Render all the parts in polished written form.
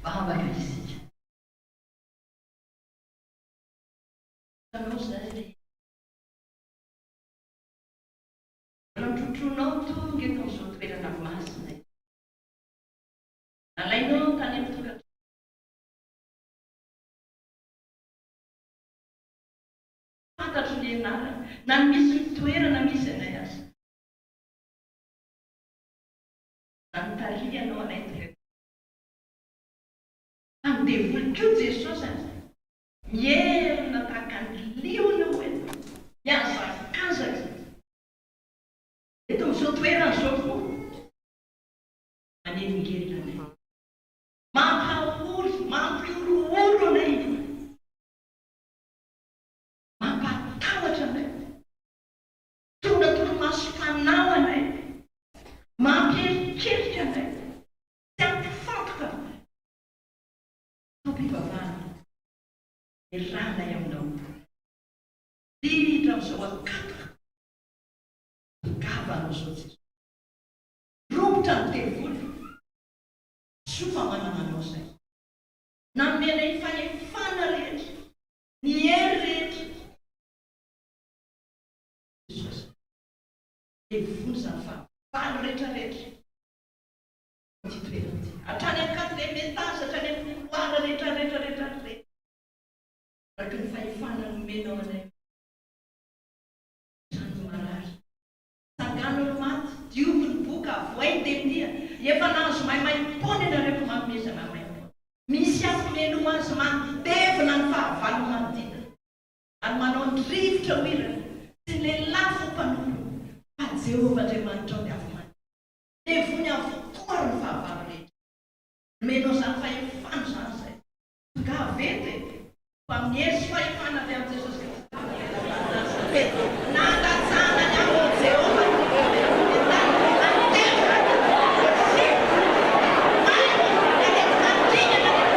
Vavaka isika. Hitanao izay ry. Rantrotronao tonga eto amin'izao toerana masina izao. Nalainao tany amin'ny tokantrano. Fantatro ny anarany, na ny misy ny toerana misy anay aza. Na nitarihanao anay tonga eto. Fa ny devoly koa Jesosy aza mierona tahaka ny liona ho eto, mihazakazaka eto amin'izao toerana izao koa manelingelina anay, mampahory, mampihorohoro anay, mampatahotra anay, mitondra torimasom-panahy ho anay, mampieritreritra anay. Tsy hampifantoka fotoam-pivavahana iarahanay aminao indrindra amin'izao ankatoka tongava anao izao Jesosy. Romotra ny devoly, soa fa manana anao izay. Nanome anay ny fahefana rehetra, ny hery rehetra. Jesosy, devoly izany fahavalo rehetra rehetra. Ity toerana ity. Hatrany amin'ny quatrième étage, hatrany amin'ny couloir rehetra rehetra rehetra rehetra. Araka ny fahefana nomenao anay. Trano ny marary. Tsangano ny maty, diovy ny boka, avoay ny demonia. Efa nahazo maimaimpoana ianareo fa manomeza maimaimpoana. Misy afo meloma azy mandevona ny fahavalo manodidina. Ary manao ny rivotra ho iraka sy ny lelafo ho mpanompony. Fa Jehovah Andriamanitrao dia afo mandevona. Levony avokoa ary ny fahavalo rehetra. Nomenao izany fahefana izany izay. Tongava eto e! Fa amin'ny hery sy fahefana avy amin'i Jesosy Kristy Nazareta, nandatsahana ny afon'i Jehovah ny toeram-pitetahana, handevona ny rivotra, maina, aretina mandringana ny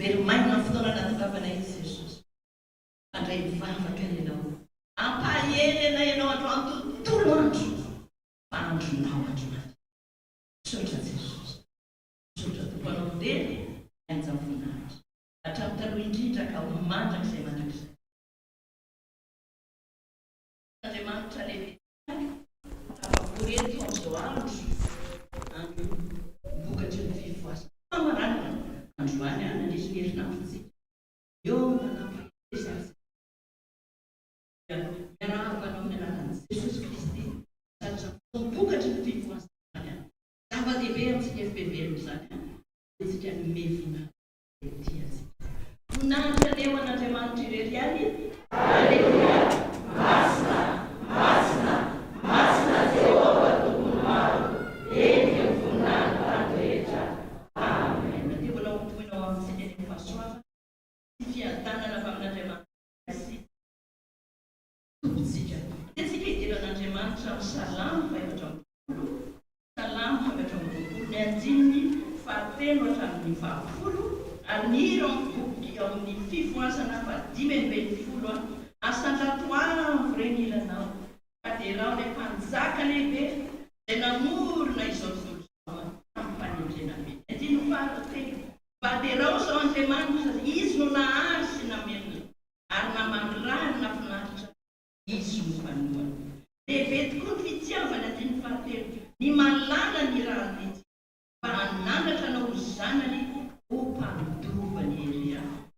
very maina ny fotoana nahatongavana eto Jesosy. Handray vavaka ianao. Ampahery anay ianao androany tontolo andro fa andronao androany. Misaotra Jesosy. Misaotra Tompo anao dera mianja voninahitra. Hatramin'ny taloha indrindra ka ho mandrakizay mandrakizay. Andriamanitra lehibe Tafavory eto amin'izao andro andro vokatry ny fifohazana famaranana androany nandritry ny herinandrontsika eo amin'ny nanam-paherezantsika dia miarahaba anao amin'ny anaran'i Jesosy Kristy sady vokatry ny fifohazana izany. Zava-dehibe amintsika FPVM izany antsika hanome voninahitra izay tia antsika. Voninahitra anie ho an'Andriamanitra irery ihany. Aleloia! Masina, masina, masina Jehovah Tompon'ny maro, heniky ny voninahin'ny tany rehetra. Amen. Dia mbola hotompoina ho amintsika ny fahasoavana sy fiadanana avy amin'Andriamanitra Ray sy Tompontsika. Andeha tsika hidera an'Andriamanitra amin'ny Salamo faha-24, Salamo faha-24, ny andininy fahatelo hatramin'ny fahafolo, ary ny hira ao amin'ny boky ao amin'ny Fifohazana fahadimy ambin'ny folo, Asandrato avo re ny hiranao, ka derao ilay Mpanjaka lehibe izay namorona izao tontolo izao tamim-panendrena be. Ny andininy fahatelo, Mba derao izao Andriamanitra, Izy no nahary sy namelona. Ary namanirary nafinaritra izy no mpanohana. Lehibe tokoa ny fitiavany andininy fahatelo ny malala ny rahandidy mba hanandratra anao ho zanany ho mpandova ny hery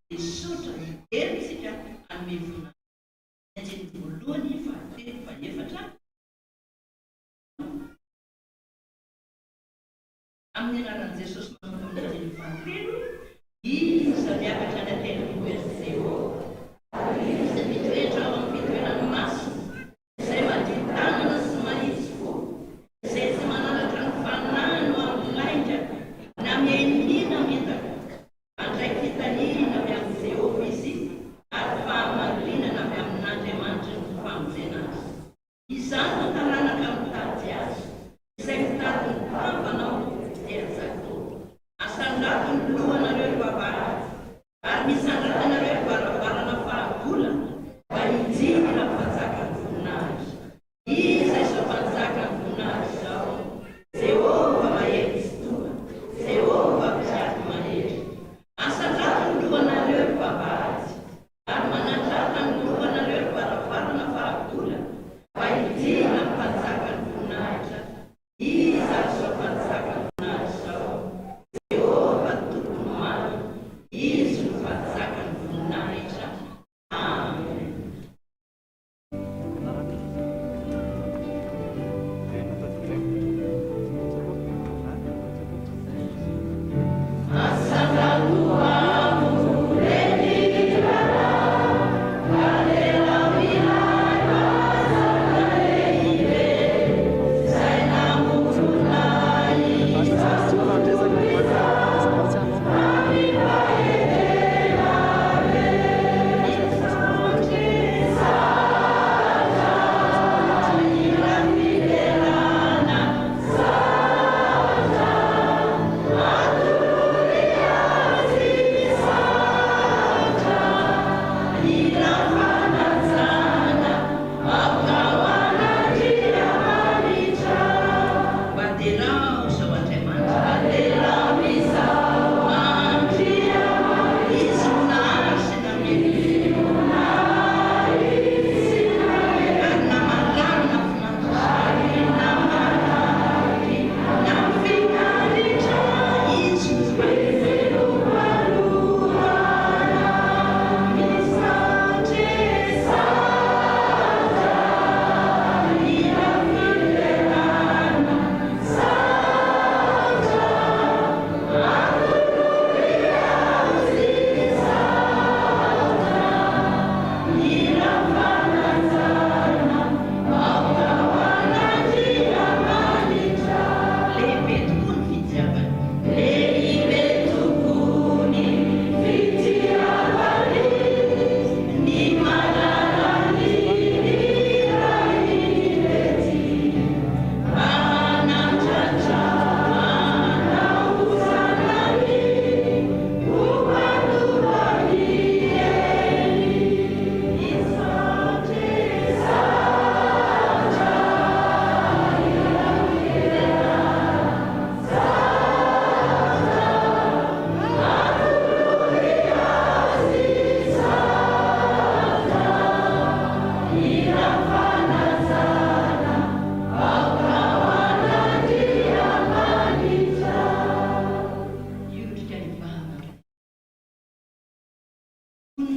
dia sotra hiverina isika hanome voninahitra ny andininy voalohany fahatelo fahefatra Amin'ny anaran'i Jesosy manomboka amin'ny andininy fahatelo, Iza miakatra any an-tendrombohitr'i Jehovah? Iza mitoetra ao amin'ny fitoerany masina, izay madio tanana sy mahitsy fo, izay tsy manandratra ny fanahiny ho amin'ny lainga, na mihainiana mitaka? Handray fitahiana avy amin'i Jehovah izy, ary fahamarinana avy amin'Andriamanitry ny famonjena azy. Izany no taranaka mitady azy, izay mitady ny tavanao dia Jakoba. Asandrato ny lohany.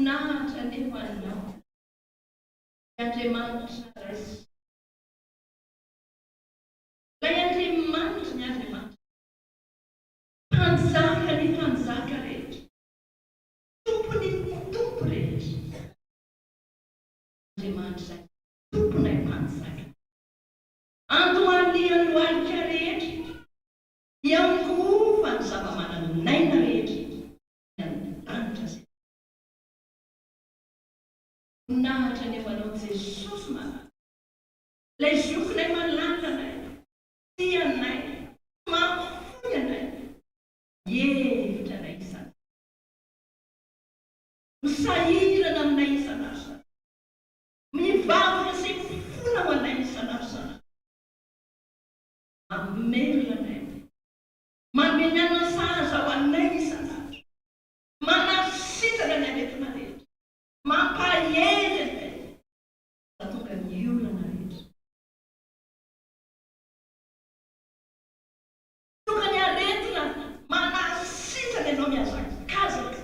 Voninahitra anie ho Anao, ry Andriamanitra Ray sy Ilay Andriamanitry ny andriamanitra rehetra, Mpanjaka ny mpanjaka rehetra, Tompon'ny tompo rehetra, Andriamanitra Ray Tomponay Mpanjaka, Andohalihan'ny lohalika rehetra, Iankohofan'ny zava-manan'aina rehetra any an-danitra sy eto an-tany. Voninahitra anie ho Anao Jesosy malala. Ilay zokinay malala anay, tia anay, tsy mahafoy anay, mihevitra anay isan'andro, misahirana aminay isan'andro isan'andro, mivavaka sy mifona ho anay isan'andro isan'andro, mamelona anay, manome ny hanina sahaza ho anay isan'andro, manasitrana ny aretina rehetra, mampahery anay. Fa tonga ny olana rehetra. Tonga ny aretina manasitrana ianao mihazakazaka.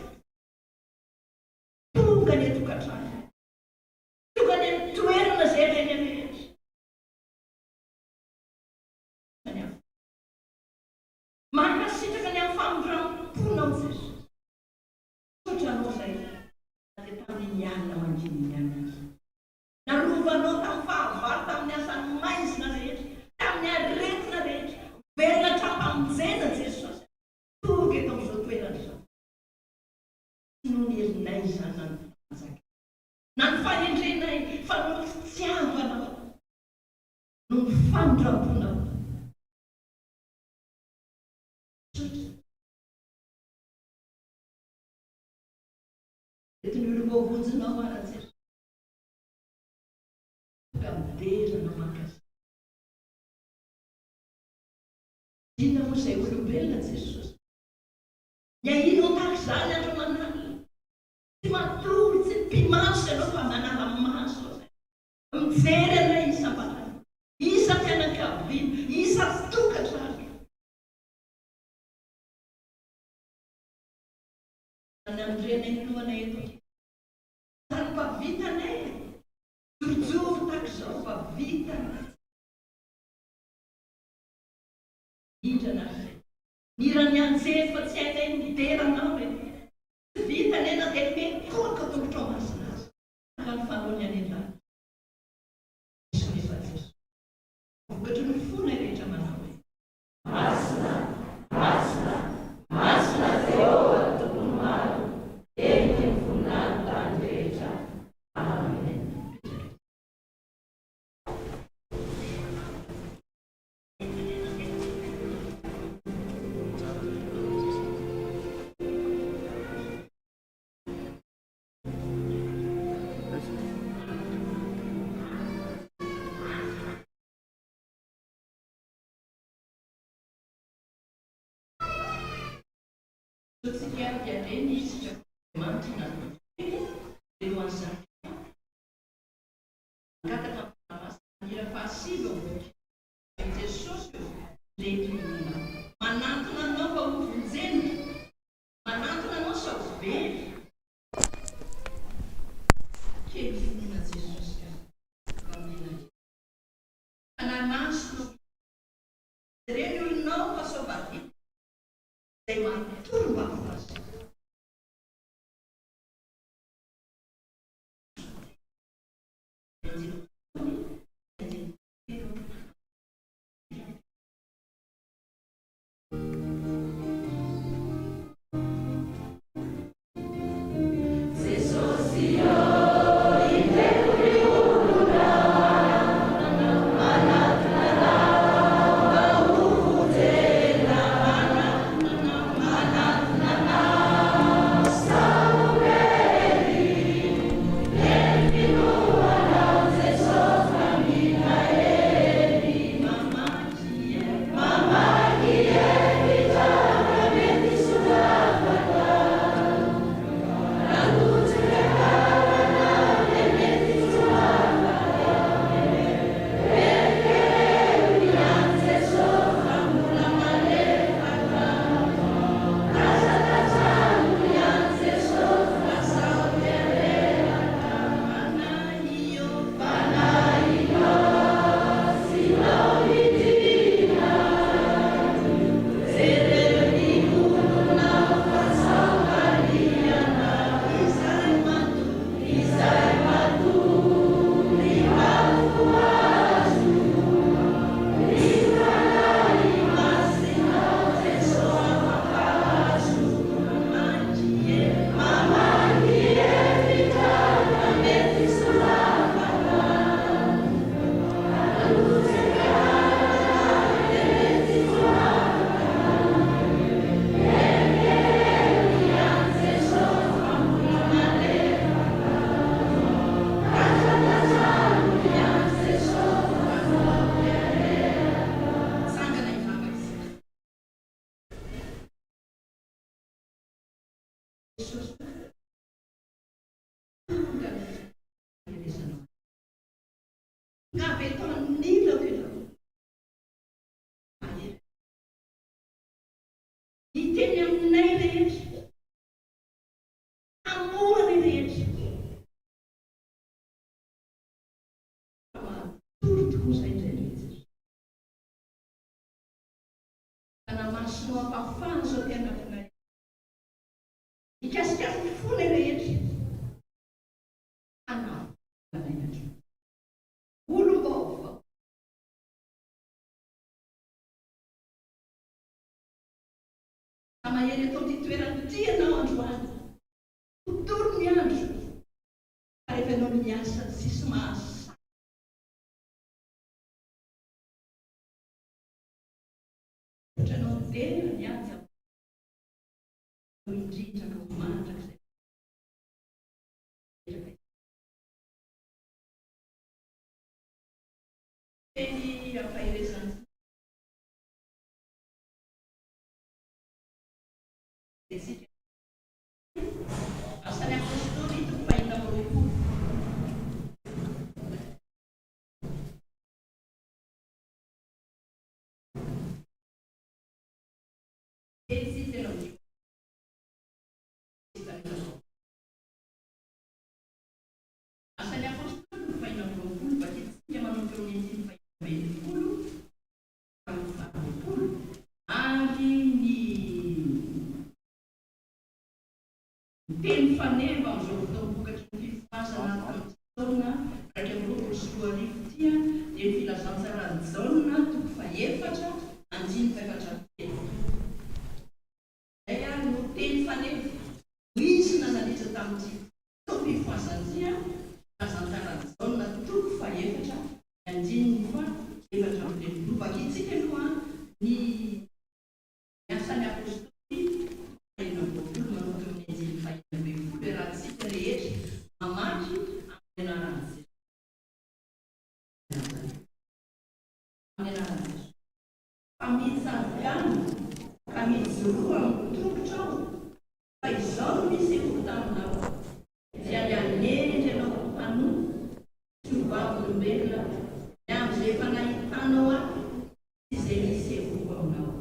Tonga any an-tokantrano. Tonga any amin'ny toerana izay alaina rehetra. Mankasitraka ny amin'ny famindram-ponao Jesosy. Misaotra anao izay na dia tamin'iny alina mangina iny ihany aza. Narovanao tamin'ny fahavalo, tamin'ny asan'ny maizina rehetra, tamin'ny aretina rehetra. Velona hatrampamonjena Jesosy. Tonga eto amin'izao toerana izao. Tsy noho ny herinay izany na ny fanjakana, na ny fahendrenay, fa noho ny fitiavanao, noho ny famindram-ponao. Misaotra. Eto ny olom-boavonjinao ara Jesosy. Tonga midera anao mankasitraka. Inona moa izay olombelona Jesosy? Ny ahianao tahaka izany andro aman'alina. Tsy matory, tsy mipi-maso ianao fa manara-maso anay. Mijery anay isam-batana, isam-pianakaviana, isam-tokantrano. Izany andrenay ny lohanay eto ankehitriny. Izany mba vitanay e! Mijorojoro tahaka izao mba vitanay. Mindrana ary izay. Ny hiran'ny anjely fa tsy hainay ny midera anao e! Tsy vitanay na dia ny miankohoka tongotrao masina aza. Tahaka ny fanaony any an-danitra. Diso nefa Jesoa. Vokatry ny fonay rehetra manao hoe. Masina, masina, masina Jehovah Tompon'ny maro, heniky ny voninahin'ny tany rehetra. Amen. Ataontsika dia re ny sitrapon'Andriamanitra na ny teny ireo an'i Mangataka ny Fanahy Masina ny hira fahasivy ao amin'ny boky Ry Jesosy ô, lehibe olona Manantona Anao mba ho vonjena Manantona Anao sao very Kely finoana Jesosy ka mba mila Fanahy Masina ô, jereo ny olonao fa sao variana Izay matory mba afohazo. Jesosy ô, indreko ry olona, manatona Anao mba ho vonjena, manatona Anao sao very, hery finoanao Jesosy. Jesosy ô, tonga ny fahaverezanao ahy. Tonga avy eto anilako ianao. Mahery. Hiteny aminay rehetra. Hamoha ny rehetra. Fa matory tokoa izahay indraindray Jesosy. Fanahy Masinao ampahafahana izao fianakaviana izao. Mikasika ny fonay rehetra. Hanavotra anay Andriamanitra. Olom-baovao. Raha mahery eto amin'ity toerana ity ianao androany, tontolo ny andro, fa rehefa ianao miasa tsisy mahasahy. Ohatranao dera ny atsy ambony indrindra ka ho mandrakizay tanteraka izany. Teny ampaherezan'ny Antsika. Asan'ny Apostoly toko fahenina amby 20. Etsy 53 Testamenta Vaovao. Asan'ny Apostoly toko fahenina amby 20, vakintsika manomboka eo amin'ny andininy fahenina ambin'ny folo hatramin'ny faharoapolo, ary ny teny faneva amin'izao fotoam-bokatry ny fifohazana tamin'ity taona 2021 ity dia ny Filazantsaran'i Jaona toko fahefatra andininy fahefatra amby 30. Izay ary no teny faneva nohizina nandritra tamin'ity fotoam-pifohazana ity, Filazantsaran'i Jaona toko fahefatra ny andininy faha 34. Vakintsika aloha ny Asan'ny Apostoly toko faha-26 manomboka amin'ny andininy faha-16 iarahantsika rehetra mamaky amin'ny anaran'i Jesosy. Amin'ny anaran'i Jesosy. Fa mitsangàna ka mijoroa amin'ny tongotrao, fa izao no nisehoako taminao, dia ny hanendry anao ho mpanompo sy ho vavolombelona ny amin'izay efa nahitanao ahy sy izay nisehoako aminao.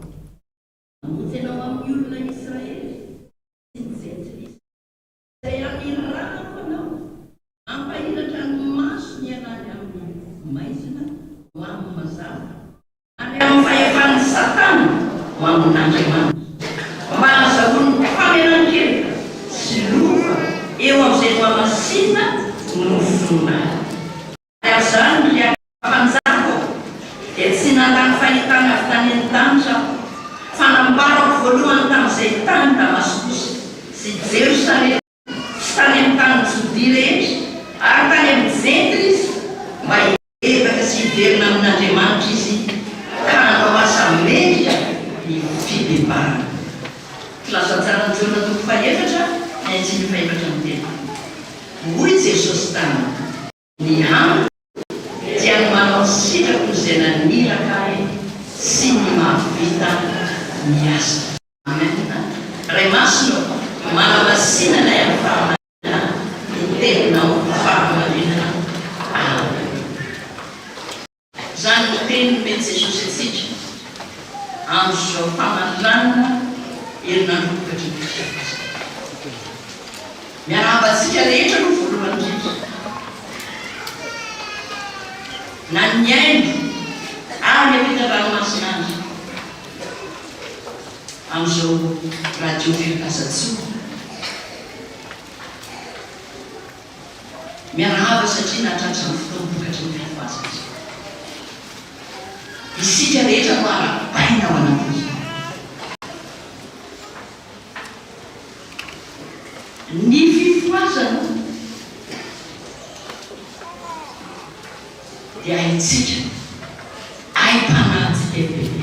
Hamonjy anao amin'ny olona Israely sy ny Jentilisa. Izay hamirahako anao, hampahiratra ny masony hialany amin'ny maizina ho amin'ny mazava, ary amin'ny fahefan'i Satana ho amin'Andriamanitra, mba hahazahoany famelan-keloka sy lova eo amin'izay nohamasinina noforonany. Ary amin'izany, ry mpanjaka ô, dia tsy nandany fahitana avy tany an-danitra aho, fa nambarako voalohany tamin'izay tany Damaskosy sy Jerosalema sy tany amin'ny tanin'i Jodia rehetra ary tany amin'ny Jentilisa, mba hibebaka sy hiverina amin'Andriamanitra izy ka hanao asa mendrika ny fibebahana. Filazantsaran'i Jaona toko fahefatra, ny andininy faha-34. Hoy Jesosy taminy. Ny amiko dia ny manao ny sitrapon'izay naniraka ahy sy ny mahavita ny asa. Amen. Ray Masina ô, manamasina anay amin'ny fahamarinana ny teninao fahamarinana. Amen. Izany no teny nomen'i Jesosy antsika amin'izao famaranana herinandro vokatry ny fitiavana izao. Miarahaba antsika rehetra aloha voalohany indrindra. Na ny mihaino ary ny ampitan-dranomasina any amin'izao radio Fiankasan-tsoa. Miarahaba satria nahatratra ny fotoam-bokatry ny fifohazana izao. Isika rehetra no arahabaina ao anatin'izany. Ny fifohazana dia haintsika, aim-panahintsika FPP.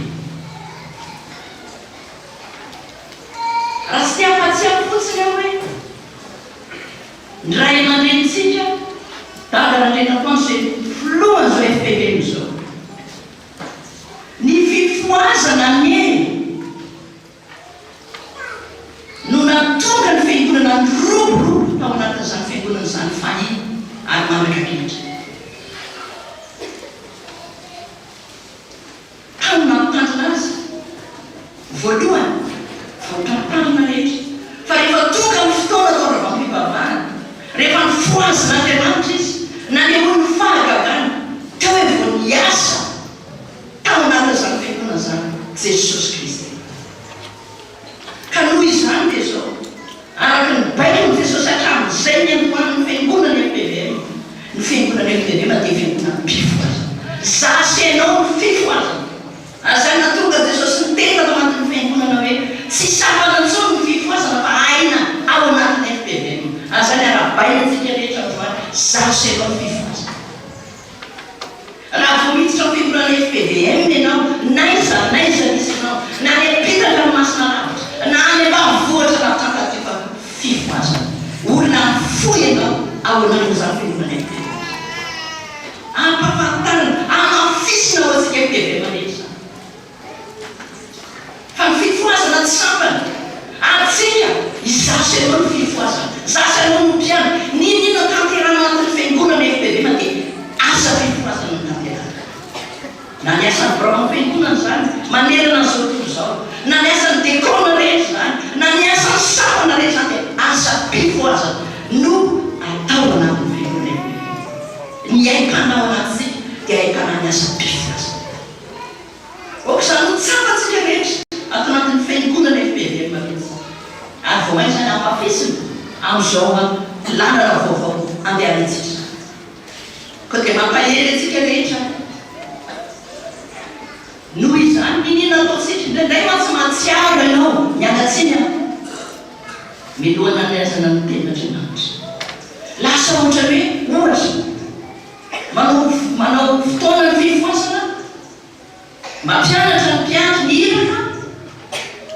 Raha tsy te hampatsiahy fotsiny aho hoe Ny ray aman-drenintsika, Dada Randrianampoandro izay filohan'izao FPVM izao. Ny fifohazana anie no nahatonga ny fiangonana. Nofohazin'Andriamanitra izy, nanehoany fahagagana, teo hoe vao niasa tao anatin'izany fiangonana izany Jesosy Kristy. Ka noho izany dia izao, araka ny baikon'i Jesosy hatramin'izay niandohan'ny fiangonana FPVM, ny fiangonana FPVM dia fiangonana mpifohazana. Izaho sy ianao no fifohazana. Ary izany nahatonga Jesosy niteny tato anatin'ny fiangonana hoe, tsy sampana intsony ny fifohazana fa aina ao anatin'ny FPVM. Ary izany arahabaina antsika rehetra androany, izaho sy ianao no fifohazana. Raha vao miditra ao fiangonana FPVM ianao, n'aiza n'aiza misy anao, na any ampitan-dranomasina lavitra, na any ambanivohitra lavitra tadidio fa fifohazana. Olona mifoha ianao ao anatin'izany fiangonana FPVM izany. Ampahafantarina, hamafisina ho antsika FPVM rehetra izany. Fa ny fifohazana tsy sampana. Antsika, izaho sy ianao no fifohazana. Izaho sy ianao no mpiandry. N'inon'inona tanterahina anatin'ny fiangonana FPVM dia asa fifohazana no tanterahina. Na ny asan'ny biraon'ny fiangonana izany, manerana an'izao tontolo izao, na ny asan'ny dekona rehetra izany, na ny asan'ny sampana rehetra izany dia asam-pifohazana no atao anatin'ny fiangonana FPVM. Ny aim-panahy ao anatintsika dia aim-panahy ny asam-pifohazana. Aoka izany ho tsapantsika rehetra ato anatin'ny fiangonana FPVM mihitsy. Ary vao mainka izany hamafisina amin'izao lalana vaovao andehanantsika izao. Koa dia mampahery antsika rehetra aho. Noho izany, n'inon'inona ataontsika, indraindray mantsy mahatsiaro ianao, miala tsiny aho, miloha nanehazana ny tenin'Andriamanitra. Lasa ohatran'ny hoe, ohatra, Manao manao fotoana ny fifohazana, mampianatra ny mpiandry ny iraka,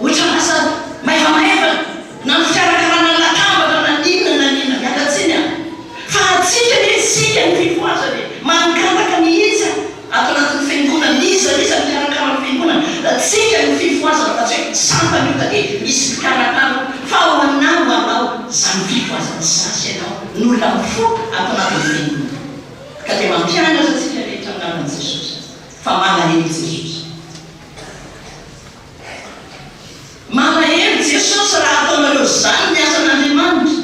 ohatra lasa maivamaivana na ny fikarakarana ny latabatra na ny inona na ny inona, miala tsiny an! Fa antsika anie isika ny fifohazana e, mangataka mihitsy an! Ato anatin'ny fiangonana, n'iza n'iza mikarakara ny fiangonana, tsika ny fifohazana fa tsy hoe sampana io ka dia misy mpikarakara ao, fa ho anah ho anao izany fifohazana izany sy ianao no olona mifoha ato anatin'ny fiangonana. Ka dia mampianatra antsika rehetra ny anaran'i Jesosy fa malahelo Jesosy. Malahelo Jesosy raha ataonareo izany ny asan'Andriamanitra.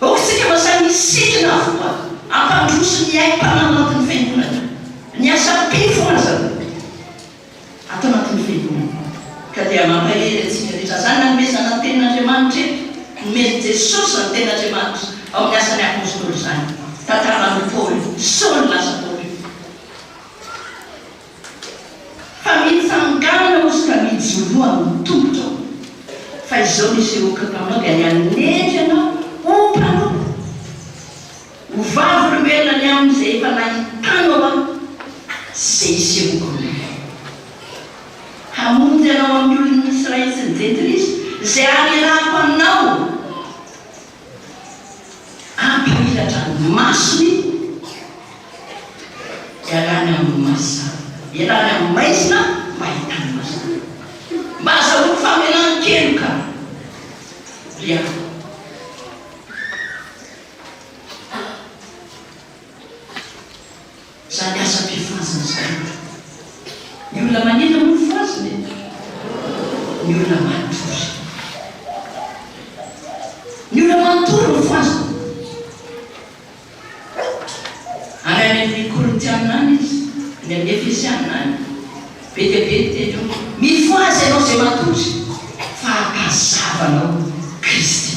Aoka isika mba samy hisikina avokoa hampandroso ny aim-panahy anatin'ny fiangonana, ny asam-pifohazana ato anatin'ny fiangonana. Ka dia mampahery antsika rehetra. Izany nanomezana ny tenin'Andriamanitra eto, nomen'i Jesosy izany tenin'Andriamanitra ao amin'ny Asan'ny Apostoly izany, tantaran'i Paoly, Saoly lasa Paoly. Fa mitsangàna ozy ka mijoroa amin'ny tongotrao, fa izao no hisehoako taminao dia ny hanendry anao ho mpanompo, ho vavolombelona ny amin'izay efa nahitanao ahy sy izay hisehoako aminao. Hamonjy anao amin'ny olon'ny Israely sy ny Jentilisa, izay hanirahako anao. Hampahiratra ny masony ialany amin'ny mazava, ialany amin'ny maizina mba hahitany mazava. Mba azahoany famelan-keloka ry havana. Izany asam-pifohazana izany. Ny olona maninona moa no fohazina e? Ny olona matory. Ny olona matory no fohazina. Ary any amin'ny Korintiana any izy, any amin'ny Efesiana any, be dia be ny teny eo. Mifohaza ianao izay matory, fa hampazava anao Kristy.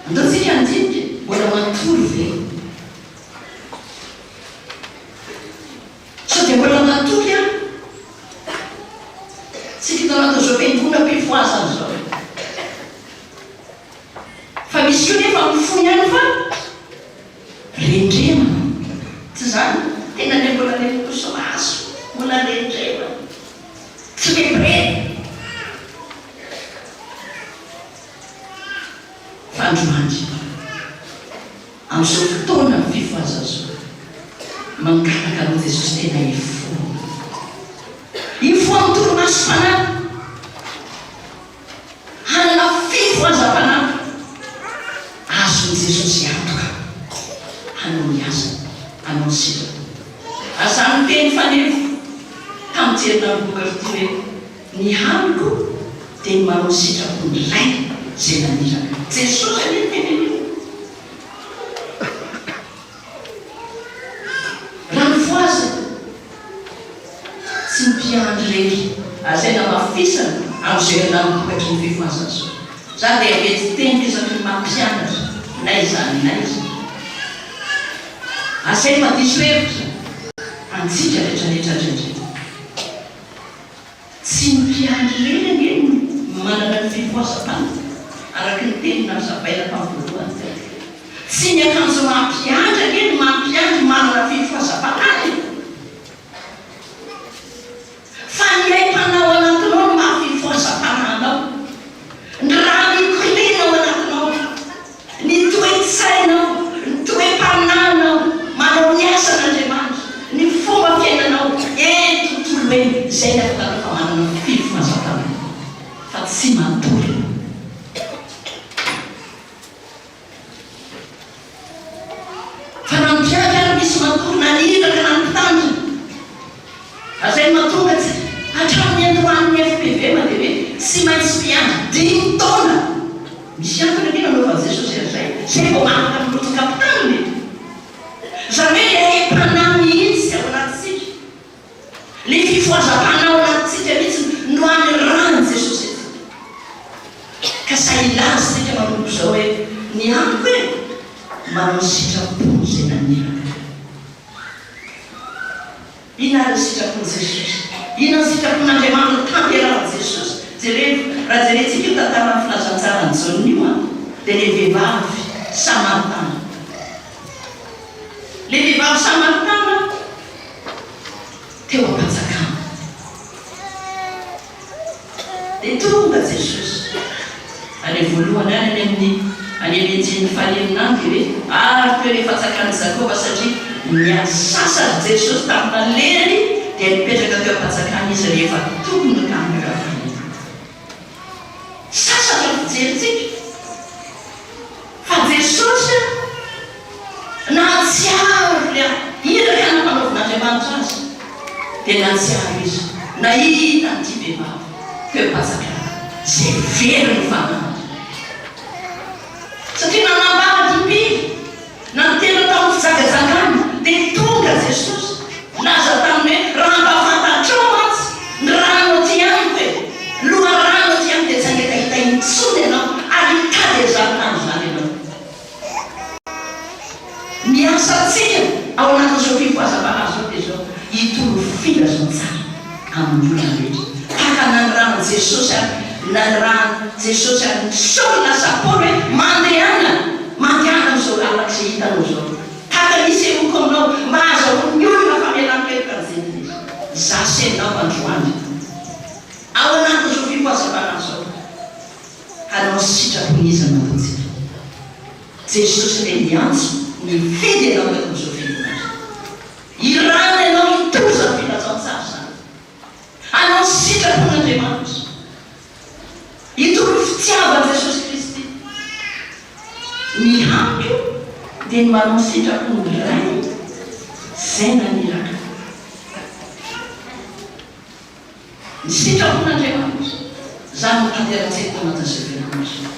Andao tsika handinika, mbola matory ve? Sao dia mbola matory aho? Tsika tao anatin'izao fiangonam-pifohazana izao. Fa misy koa nefa mifoha ihany fa rendremana. Tsy izany? Tena ilay mbola le mipisomaso, mbola rendremana. Tsy mipirety. Fandroany, amin'izao fotoana ny fifohazana izao, mangataka anao Jesosy tena hifoha. Hifoha amin'ny torimasom-panahy. Hanana fifohazam-panahy. Azon'i Jesosy antoka hanao ny asany, hanao ny sitrapony. Ary izany niteny fanefo tamin'ity herinandro vokatra ity hoe, Ny haniko dia ny manao ny sitrapon'ny Ray. Izay naniraka. Jesosy anie niteny an'io. Raha nifohazina, tsy ny mpiandry irery asaina hamafisana amin'izay herinandro vokatry ny fifohazana izao. Izany dia mety teniko isaky ny mampianatra n'aiza n'aiza. Asainy madiso hevitra antsika rehetrarehetra indraindray. Tsy ny mpiandry irery ange no manana ny fifohazam-panahy, araka ny teny nazavaina tamin'ny voalohany teo. Tsy ny akanjo maha mpiandry ange no maha mpiandry manana fifohazam-panahy e! Fa ny aim-panahy ao anatinao no maha fifohazam-panahy anao. Ny rà mikoriana ao anatinao, ny toe-tsainao, ny toe-panahinao, manao ny asan'Andriamanitra, ny fomba fiainanao eny tontolo eny, izay ny ahafantarana fa manana fifohazam-panahy fa tsy matory. Fa na ny mpiandry ary misy matory na ny iraka na ny mpitandrina. Ary izay no mahatonga tsy hatramin'ny niandohan'ny FPVM dia hoe tsy maintsy miandry dimy taona. Misy antony anie nanaovan'i Jesosy an'izay, izay vao afaka mirotsaka mpitandrina e. Izany hoe ilay aim-panahy mihitsy ao anatintsika, ilay fifohazam-panahy ao anatintsika mihitsy no anirahan'i Jesosy antsika. Ka sahy hilaza isika manomboka izao hoe, Ny amiko e, manao ny sitrapony izay naniraka ahy. Inona ary ny sitrapon'i Jesosy? Inona ny sitrapon'Andriamanitra notanterahin'i Jesosy? Jerevo, raha jerentsika io tantaran'ny filazantsaran'i Jaona io an, dia ilay vehivavy samaritana. Ilay vehivavy samaritana teo am-panjakana. Dia tonga Jesosy. Any voalohany any, any amin'ny any amin'ny andininy fahenina any dia hoe, Ary teo ilay fantsakan'i Jakoba satria niasasany Jesosy tamin'ny nalehany dia nipetraka teo am-pantsakana izy rehefa tokony ho tamin'ny ora fahenina. Sasatra ny fijerintsika fa Jesosy nahatsiaro ilay iraka nampanaovin'Andriamanitra azy dia nahatsiaro izy nahita an'ity vehivavy teo am-panjakana izay very ny fananany satria nanambady impily Na nitena tamin'ny fijangajangana, dia tonga Jesosy, nilaza taminy hoe, Raha mba fantatrao mantsy ny rano aty amiko e, loharano aty amiko dia tsy hangetaheta intsony ianao ary hitady an'izany rano izany ianao. Ny asantsika ao anatin'izao fifohazam-panahy izao dia izao, hitory filazantsara amin'ny olona rehetra. Tahaka ny nanirahan'i Jesosy ary nanirahan'i Jesosy an'i Saoly lasa Paoly hoe, Mandehana! Mandehana amin'izao lalana izay hitanao izao. Tahaka ny hisehoako aminao mba hahazahoan'ny olona famelan-keloka ny jentilisa. Izaho sy ianao androany, ao anatin'izao fifohazam-panahy izao, hanao ny sitrapon'iza no ataontsika? Jesosy ilay niantso, nifidy anao teto amin'izao fiangonana izao. Irahina ianao hitory izany filazantsara izany. Hanao ny sitrapon'Andriamanitra. Hitory ny fitiavan'i Jesosy Kristy. Ny amiko dia ny manao ny sitrapon'ny Ray izay naniraka ahy. Ny sitrapon'Andriamanitra, izany no tanteratsika tao anatin'izao fiangonana izao.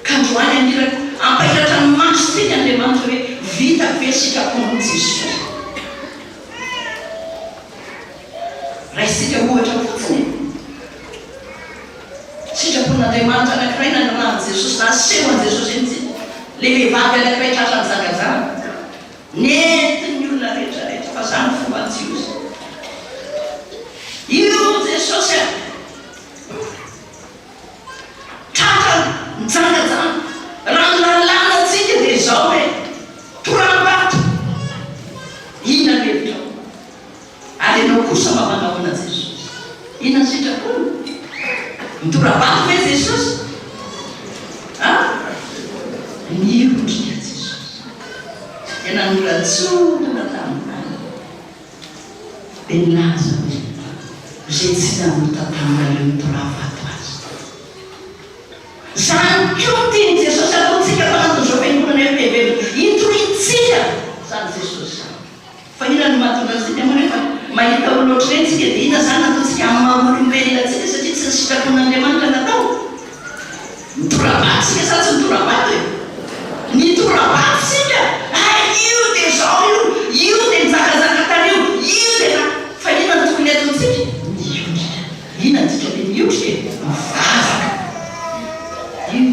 Ka androany haniraka, hampahiratra ny masontsika Andriamanitra hoe, vitako ve ny sitrapon'i Jesosy? Raisintsika ohatra fotsiny e! Sitrapon'Andriamanitra anankiray nanirahan'i Jesosy, naseho an'i Jesosy antsika, ilay vehivavy anankiray tratra nijangajanga. Nentin'ny olona rehetra rehetra fa zany fomba jiosy io Jesosy a! Tratra nijangajanga. Raha ny lalàna tsika dia izao hoe toram-bato. Inona ny hevitrao? Ary ianao kosa mba manahoana Jesosy? Inona ny sitrapony? Mitora-bato ve Jesosy? A? Niondrika Jesosy. Dia nanoratsorana tamin'ny tany. Dia nilaza hoe, Izay tsy nanota taminareo nitoraha-vato azy. Izany koa no tian'i Jesosy hataontsika ato anatin'izao fiangonana FPV Intorintsika izany Jesosy izany. Fa inona no mahatonga antsika moa nefa mahita olona ohatr'ireny tsika dia inona izany no ataontsika amin'ny maha olombelona antsika satria tsy ny sitrapon'Andriamanitra natao? Mitora-bato.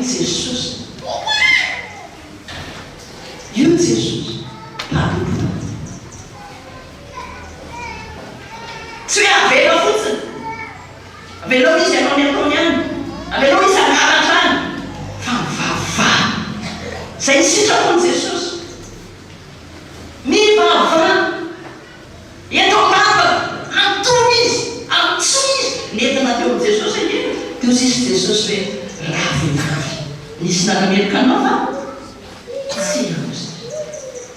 Io Jesosy. Io Jesosy. Mpanompo. Tsy hoe avela fotsiny. Avelao izy hanao ny ataony any. Avelao izy hangalatra any. Fa mivavaha. Izay ny sitrapon'i Jesosy. Mivavaha. Eto am-bavaka. Antony izy. Antsoy izy. Nentina teo amin'i Jesosy ange. Dia hoy izy Jesosy hoe, Rahavehivavy, nisy nanameloka anao va? Tsia, hoy izy.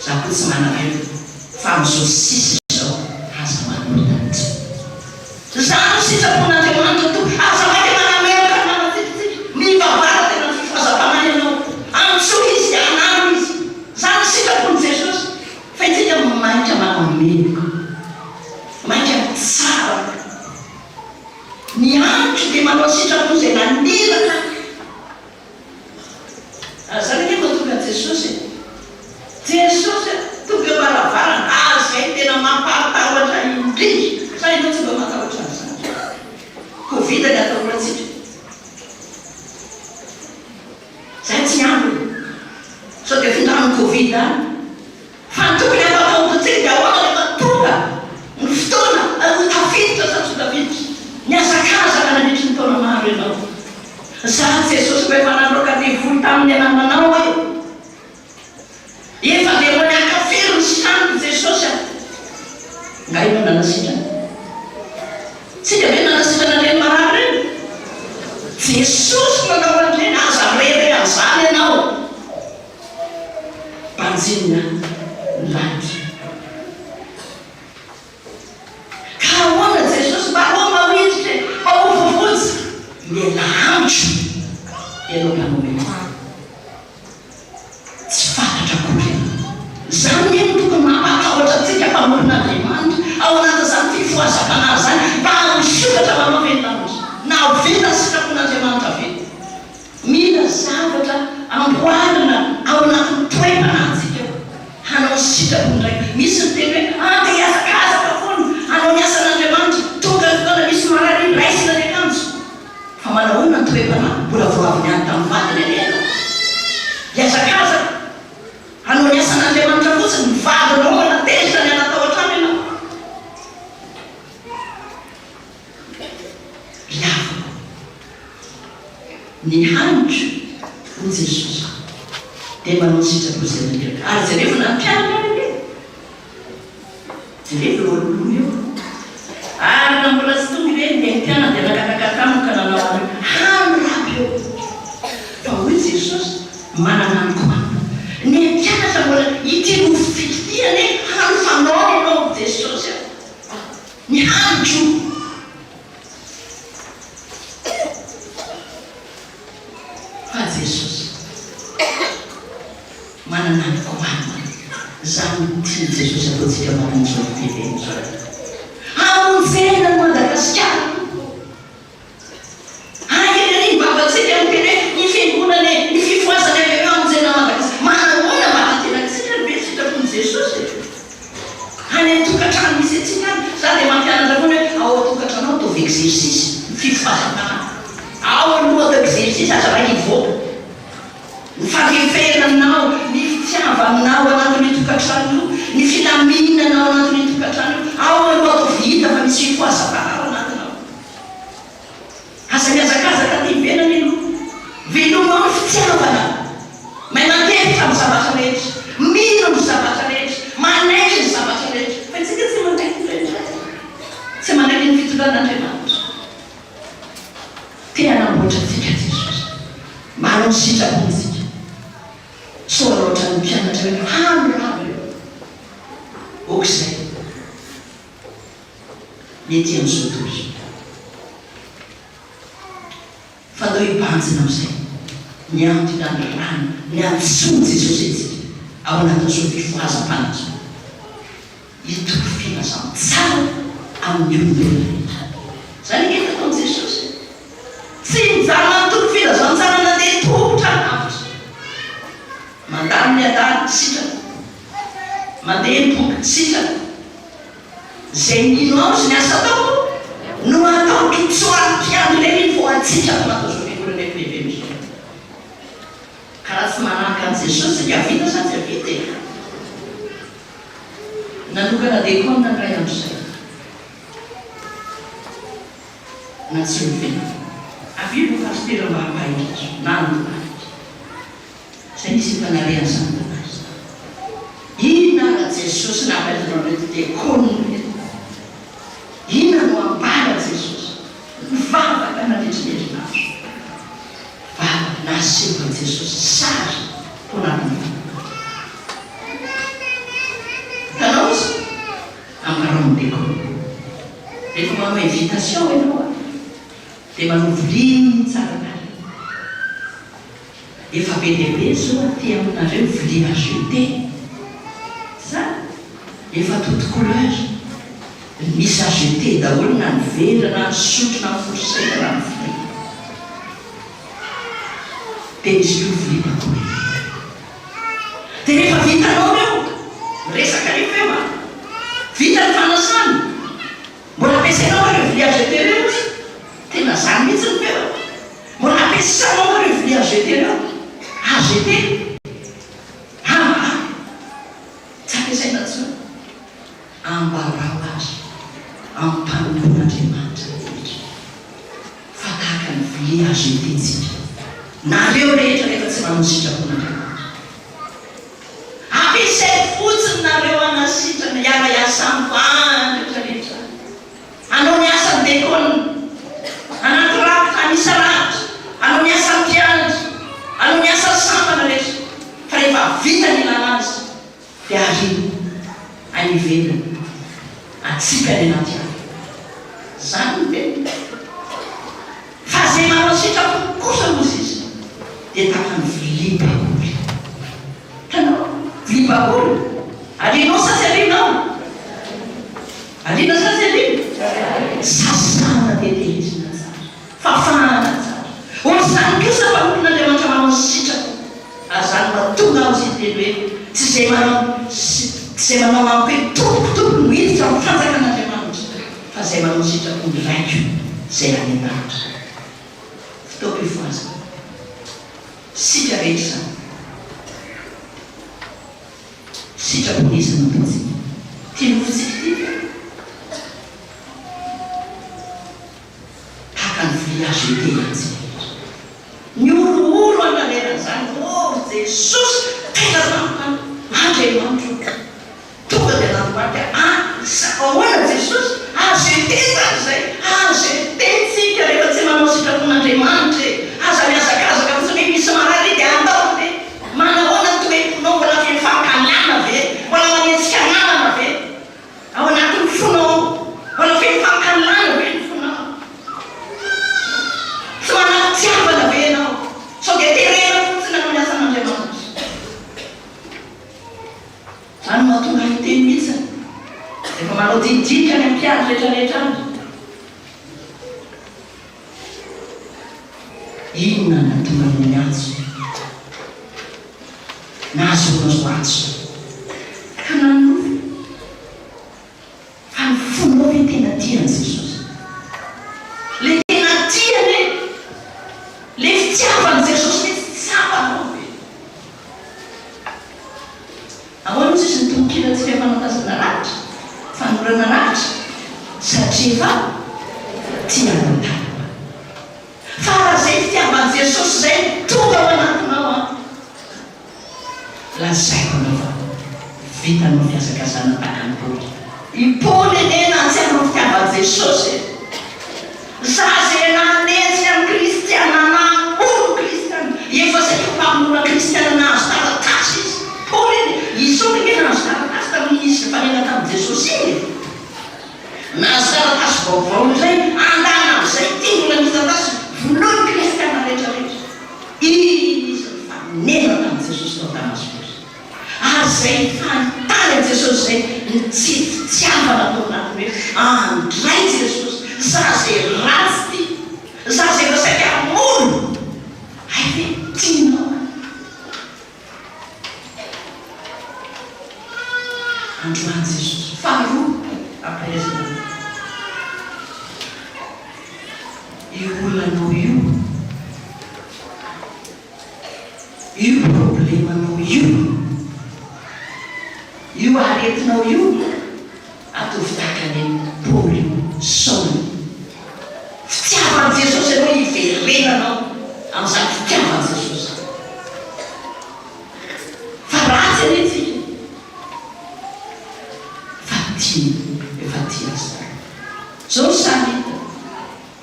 Izaho koa tsy manameloka, fa amin'izao sisa izao aza manota intsony. Izany no sitrapon'Andriamanitra Tompo. Aza maika manameloka ny namantsika isika. Mivavaha tena ny fifohazam-panahy ianao. Antsoy Izy dia hanano Izy. Izany no sitrapon'i Jesosy. Fa isika maika manameloka. Maika mitsara. Ny amiko dia manao sitrapo izay naniraka ahy. Ary izany ange vao tonga Jesosy e! Jesosy a! Tonga eo am-baravarana, ary izay no tena mampahatahotra indrindra. Sa ianao tsy mba matahotra an'izany? Covid ny atahorantsika. Izay tsy ambiny. Sao dia findran'ny Covid any. Fa ny tokony hampatahotra antsika dia ahoana rehefa tonga ny fotoana ho tafiditra sa tsy ho tafiditra? Nihazakazaka nandritry ny taona maro ianao. Za Jesosy mba efa nandroaka devoly tamin'ny anaranao e! Efa demony ankafiry ny sitraniko Jesosy a! Nga ianao nanasitrana? Tsika ve nanasitrana an'ireny marary ireny? Jesosy nanao an'ireny, aza mirehareha amin'izany ianao. Banjinina ny lanitra. Ka ahoana Jesosy mba ho maoiditra e, mba ho voavonjy? Mialà amiko ianao mpanao meloka. Tsy fantatra akory ianao. Izany anie no tokony mampatahotra antsika mpanompon'Andriamanitra ao anatin'izany fifohazam-panahy izany mba hisokatra manao ve ny lanitra? Na oviana ny sitrapon'Andriamanitra ve? Mila zavatra amboarina ao anatin'ny toe-panahintsika ao, hanao ny sitrapony indray. Misy miteny hoe, Andeha hihazakazaka foana hanao ny asan'Andriamanitra. Tonga ny fotoana misy marary iny, raisina ny akanjo. Fa manahoana ny toe-panahy? Mbola vao avy niady tamin'ny vadiny anie ianao. Hihazakazaka hanao ny asan'Andriamanitra fotsiny, ny vadinao mbola tezitra niala tao an-trano ianao. Ry havako, ny haniko, hoy Jesosy, dia manao ny sitrapo izay naniraka. Ary jerevo na ny mpianany ary anie. Jerevo eo anoloana eo. Ary raha mbola tsy tonga ireny, dia ny mpianany dia nangataka taminy ka nanao hoe, Hano Raby ô! Fa hoy Jesosy, Manana haniko hanina. Ny mpianatra mbola, Ity nofo fito ity anie hano fanaony ianao, Jesosy a! Ny haniko. Fa Jesosy manana ny goavana. Izany no tian'i Jesosy ataontsika marain'izao fivoriana izao. Hamonjena an'i Madagasikara Tompo ô. Haingana ery ny vavantsika miteny hoe ny fiangonana e, ny fifohazana avy eo hamonjena an'i Madagasikara. Manahoana mba tanterakitsika ny ve sitrapon'i Jesosy e? Any an-tokantrano misy antsika any, za dia mampianatra foana hoe ao an-tokantrano ao ataovy exercice ny fifohazam-panahy. Ao aloha atao exercice aza maika hivoaka. Ny fandeferanao, ny fitiavanao anatin'io tokantrano io, ny filaminana ao anatin'io tokantrano io, ao aloha ataovy hita fa misy fifohazam-panahy ao anatinao. Aza mihazakazaka aty ivelany ianao. Velomy ao ny fitiavana. Mahay mandefitra amin'ny zavatra rehetra. Mino ny zavatra rehetra. Manaiky ny zavatra rehetra. Fa isika tsy manaiky indraindray. Tsy manaiky ny fitondran'Andriamanitra. Te hanamboatra antsika Jesosy. Manao ny sitrapony isika. Sao hanao hatramin'ny mpianatra hoe hano rano eo. Aok'izay. Ny ety amin'izao tontolo izao. Fa ndao hibanjina amin'izay ny antony anirahana, ny antsoin'i Jesosy antsika ao anatin'izao fifohazam-panahy izao, hitory filazantsara amin'ny olombelona rehetra. Izany ange no nataon'i Jesosy e! Tsy nijanona nitory filazantsara nandeha tongotra lavitra. Mandalo ny adala, sitrana. Mandeha ny boka, sitrana. Izay mino ahy sy ny asa ataoko no ataoko, tsy ho an'ny mpiandry ireny iny fa ho antsika ato anatin'izao fiangonana FPVM izao. Jesosy tsika vita sa tsy vita e? Nanokana dekona ny ray andro zay. Na tsy ovy. Avy eo ireo pasitera mba hampahitra na handohalika. Zay misy efa nalehan'ny sampana izany. Inona ara Jesosy nampaizanao an'ireto dekona ireto? Inona no ambara Jesosy? Nivavaka nandritry ny herinandro. Vavaka naseho an'i Jesosy sary tao anatin'ny fananana. Hitanao izy? Ambarao ny dekona. Rehefa manao invitation ianao a, dia manao vilia tsara tarehy. Efa be dia be zao aty aminareo vilia à jeter. Sa? Efa toute couleur. Misy à jeter daholo na ny vera na ny sotro na ny fourchette na ny vilia. Dia misy koa vilia bakoly. Dia rehefa vitanao ireo, miresaka rehefa eo an! Vita ny fanasana, mbola ampiasainao ireo vilia à jeter ireo ozy? Tena zany mihitsy ny feo e! Mbola ampiasanao ireo vilia à jeter ireo? À jeter? Aa! Tsy ampiasaina intsony. Ambarao azy am-panompoan'Andriamanitra rehetra fa tahaka ny vilia à jeter tsika, nareo rehetra rehefa tsy manao ny sitrapon'Andriamanitra. Ampiasaiko fotsiny nareo hanasitrana, hiara-hiasa amiko any rehetra rehetra any. Hanao ny asan'ny dekona, anaty rakitra, hanisa rakitra, hanao ny asan'ny mpianatra, hanao ny asan'ny sampana rehetra. Fa rehefa vita ny ilana azy dia ariana any ivelany, atsipy any anaty afo. Izany no teniny. Fa izay manao sitrapo kosa hozy izy dia tahaka ny vilia bakoly. Hitanao? Vilia bakoly. Arianao sa tsy arianao? Ariana sa tsy ariana? Sasana dia tehirizina tsara. Fafana tsara. Ohatr'izany kosa mpanompon'Andriamanitra manao ny sitrapo. Ary izany no mahatonga ahy hozy hiteny hoe, Tsy izay manao tsy izay manao amiko hoe, Tompoko, Tompoko no hiditra amin'ny fanjakan'Andriamanitra, fa izay manao ny sitrapon'ny Raiko izay any an-danitra. Fotoam-pifohazana. Isika rehetra izany. Sitrapon'iza no ataontsika? Ity nofontsika ity ve? Tahaka ny vilia jeté ihany isika rehetra. Nihorohoro aho nanerana izany, Oh ry Jesosy, tena tampoka an! Andriamanitro ô! Tonga dia nandohalika ahy, Ahoana Jesosy? À jeter izany izay! À jeter tsika rehefa tsy manao sitrapon'Andriamanitra e! Aza mihazakazaka fotsiny hoe misy marary dia andao ve? Manahoana ny toe-ponao? Mbola feno fankahalana ve? Mbola manenjika namana ve? Ao anatin'ny fonao ao? Mbola feno fankahalana ve ny fonao? Tsy manam-pitiavana ve ianao? Sao dia terena fotsiny hanao ny asan'Andriamanitra? Izany no mahatonga ahy hiteny mihitsy rehefa manao dinidinika any amin'ny mpiandry rehetra rehetra any. Inona no nahatonga anao niantso? Nahazoanao izao antso izao. Ka nanonofy. Fa ny fonao ve tena tia an'i Jesosy? Le tena tia anie, le fitiavan'i Jesosy mihitsy tsapanao ve? Ahoana ozy izy ny tononkira tsy fiafanantazana rakitra, fanorana rakitra, satria efa tia anao taloha. Fa raha izay fitiavan'i Jesosy izay no tonga ao anatinao an, Lazaiko anao fa vitanao fihazakazahana tahaka an'i Paoly. I Paoly anie nahatsiaro ny fitiavan'i Jesosy e! Za ze nanenjika ny kristiana, namono kristiana, efa saika mpamono kristiana nahazo taratasy izy. Paoly anie, i Saoly ange nahazo taratasy tamin'iny izy nifanena tamin'i Jesosy iny e! Nahazo taratasy vaovao indray, andana amin'izay ity mbola misy taratasy, vonoy ny kristiana rehetra rehetra. Iny izy nifanena tamin'i Jesosy tao Damaskosy. Ary izay nifanontany an'i Jesosy izay ny tsy fitiavana tao anatiny hoe, Andray Jesosy, za izay ratsy ity, za izay efa saika hamono, hay ve tianao aho? Androany Jesosy. Faharoa, ampaherezana anao. Io olanao io, Io problemanao io, io aretinao io, ataovy tahaka an'i Paoly io, Saoly io. Fitiavan'i Jesosy ianao hiverenanao amin'izany fitiavan'i Jesosy izany. Fa ratsy anie tsika fa tiany, efa tia azy taloha. Zao ny sary hita,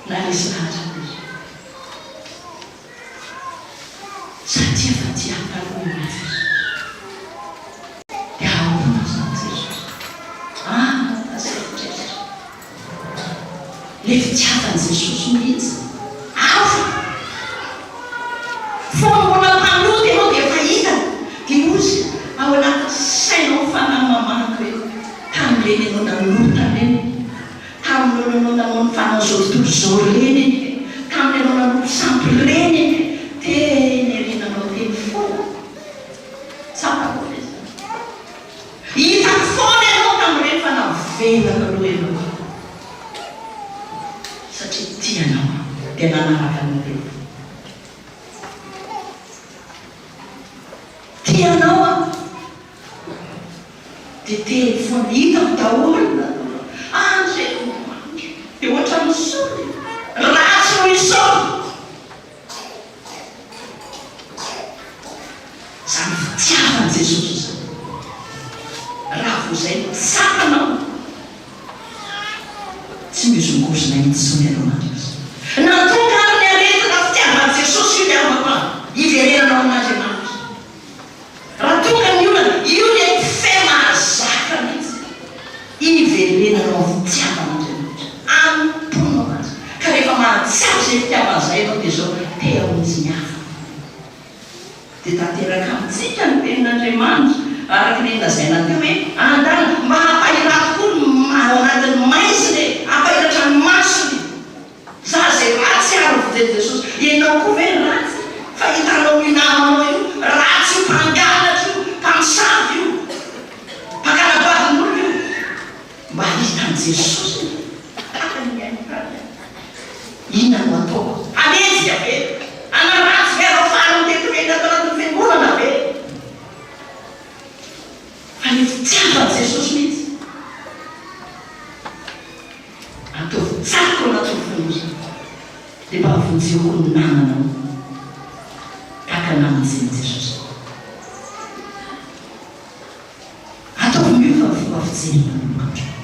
naresy lahatra an'izy. Satria efa tia ahy taloha ianao Jesosy. Dia ahoana izany Jesosy? Ah, lasa eritreritra. Ilay fitiavan'i Jesosy mihitsy. Hafa. Fony mbola mpanota ianao dia efa hitany. Dia hozy ao anatin'ny sainao ny fanahy mamaky hoe, tamin'ireny ianao nanota ireny. Tamin'ireo nanao nanao ny fanao izao tontolo izao ireny anie, tamin'ny nanao nanompo sampy ireny anie, teny ery nanao teny foana. Tsapako ve izany? Hitako foana ianao tamin'ireny fa navelako aloha ianao satria tia anao aho dia nanaraka anao teo. Tia anao aho. Dia teny foana, hitako daholo ny nataonao. Andriamanitra, dia ohatran'ny Saoly, ratsy noho i Saoly. Izany fitiavan'i Jesosy izany, raha vao izay no tsapanao, tsy mihozongozona intsony ianao mandrakizay. Na tonga ary ny aretina fitiavan'i Jesosy io ny havako an, hiverenanao amin'Andriamanitra. Raha tonga ny olana, io ny effet mahazaka mihitsy hiverenanao amin'ny fitiavan'Andriamanitra, anompoanao Azy. Ka rehefa mahatsiaro izay fitiavana izay ianao dia izao, te hamonjy ny hafa. Dia tanteraka amintsika ny tenin'Andriamanitra, araka ilay nolazaina teo hoe, andana, mba hampahirato koa ny ao anatin'ny maizina e, hampahiratra ny masony. Za zay ratsy ary novojen'i Jesosy. Ianao koa ve ratsy? Fa hitanao io namanao io, ratsy io, mpangalatra io, mpamosavy io, mpangala-badin'olona io. Mba hitan'i Jesosy anie. Tahaka ny nihaino tany aho. Inona no ataoko? Hanenjika ve? Hanaratsy ve? Hanao faly mitentireny ato anatin'ny fiangonana ve? Fa ny fitiavan'i Jesosy mihitsy. Ataovy tsara ao anatin'ny fonao izany, dia mba vonjeo koa ny namanao, tahaka ny namonjen'i Jesosy anao. Ataovy miova ny fomba fijery manomboka hatreo.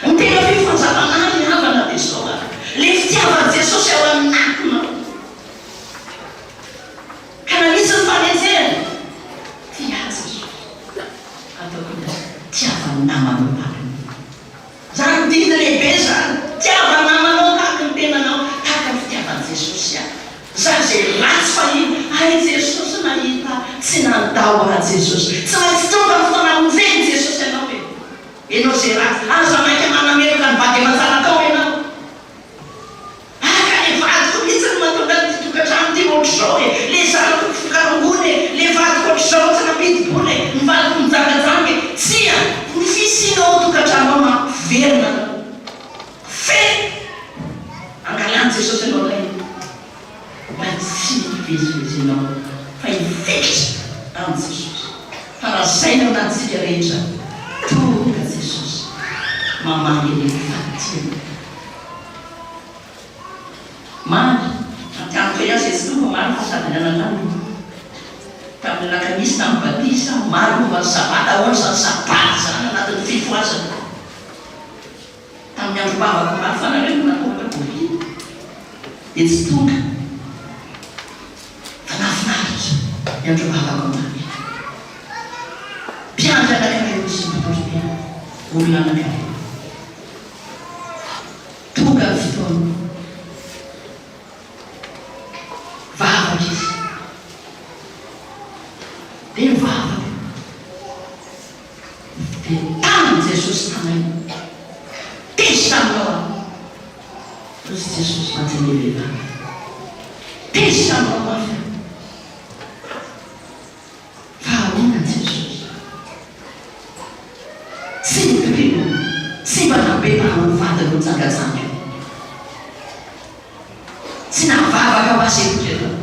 Ny tena fifanjavana ry havana dia izao ary, ilay fitiavan'i Jesosy ao anatinao. Ka na misy ny fanenjehana, tia ahy Jesosy. Ataoko ny azy, tiava ny namanao tahaka ny tenanao. Zany didy lehibe zany, tiava ny namanao tahaka ny tenanao, tahaka ny fitiavan'i Jesosy ahy. Za zay ratsy fahiny, hay Jesosy nahita ahy, tsy nandao ahy Jesosy. Tsy maintsy tonga ny fotoana hamonjen'i Jesosy anao e. Enao zay ratsy, aza maika manameloka ny vady aman-janakao enao. Aka le vadiko mihitsy no mahatonga an'ity tokantrano ity ohatr'izao e! Le zanako mifoka rongony e! Le vadiko ohatr'izao tsy nampidi-bola e! Ny vadiko mijangajanga e! Tsia! Ny fisianao ao an-tokantrano ao mampiverina anao. Feno! Angalan'i Jesosy anao ilay mba tsy hivezivezenao fa hifikitra amin'i Jesosy. Fa lazaina ho antsika rehetra, tonga Jesosy mamaly an'ireo fahadiana. Omaly, nampianatra ihany izay tsy tonga omaly fa sady nianatra aminy. Tamin'ny alakamisy tamin'ny batisa, omaly momba ny sabata, ahoana izany sabata izany anatin'ny fifohazana. Tamin'ny androm-bavaka omaly fa nareo no nanomboka Covid dia tsy tonga fa nahafinaritra ny androm-bavaka omaly. Mpiandry anankiray hozy mpitory teny, olona anankiray. Tonga ny fotoana. Vavaka izy. Dia nivavaka. Dia tamin'i Jesosy tanainy. Tezitra aminao aho. Hoy Jesosy mantsy an'ilay vehivavy. Tezitra aminao mafy aho. Fa ahoana Jesosy? Tsy nitoriana, tsy mba nabebaka ho vadiny nijangajanga io. Tsy navavaka ho azy akory ianao.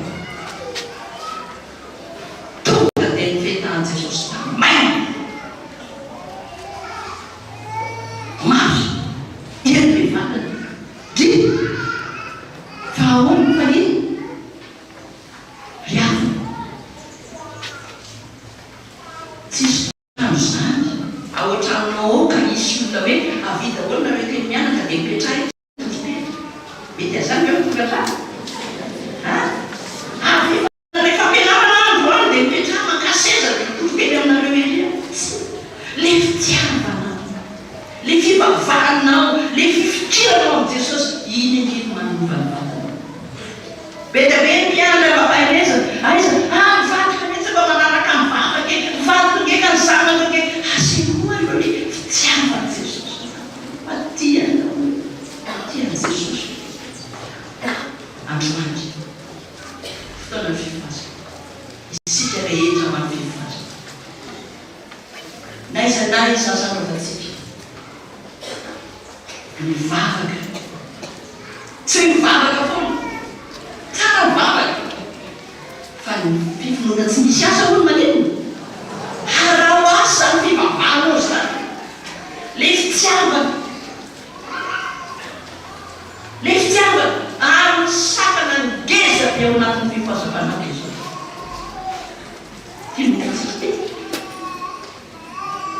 Avia daholo nareo telo mianaka dia mipetraha eto toriteny. Mety an'izany ve mitondra trano? A? Avia fa rehefa ampianarana aho androany dia mipetraha maka seza dia mitory teny aminareo ery aho. Tsia. Le fitiavana, le fivavahanao, le fifikiranao amin'i Jesosy, iny ange no manova ny vatanao. Be dia be ny mpiandry am-pampaherezana, aiza? Ah, ny vadiko anie tsy mba manaraka ny vavaka e, ny vadiko ange ka ny zanako ange. Asehoy aloha ny fitiavan'i Jesosy fa tia anao e, tia an'i Jesosy androany. Fotoanan'ny fifohazana. Isika rehetra manao fifohazana. N'aiza n'aiza asa anaovantsika. Mivavaka. Tsy hoe mivavaka foana. Tsara mivavaka. Fa ny finoana tsy misy asa hono maninona? Harao asa ny fivavahanao izany. Ilay fitiavana. Ilay fitiavana. Ary ny sakana ngeza be ao anatin'ny fifohazam-panahy dia izao. Ity no hitantsika ity.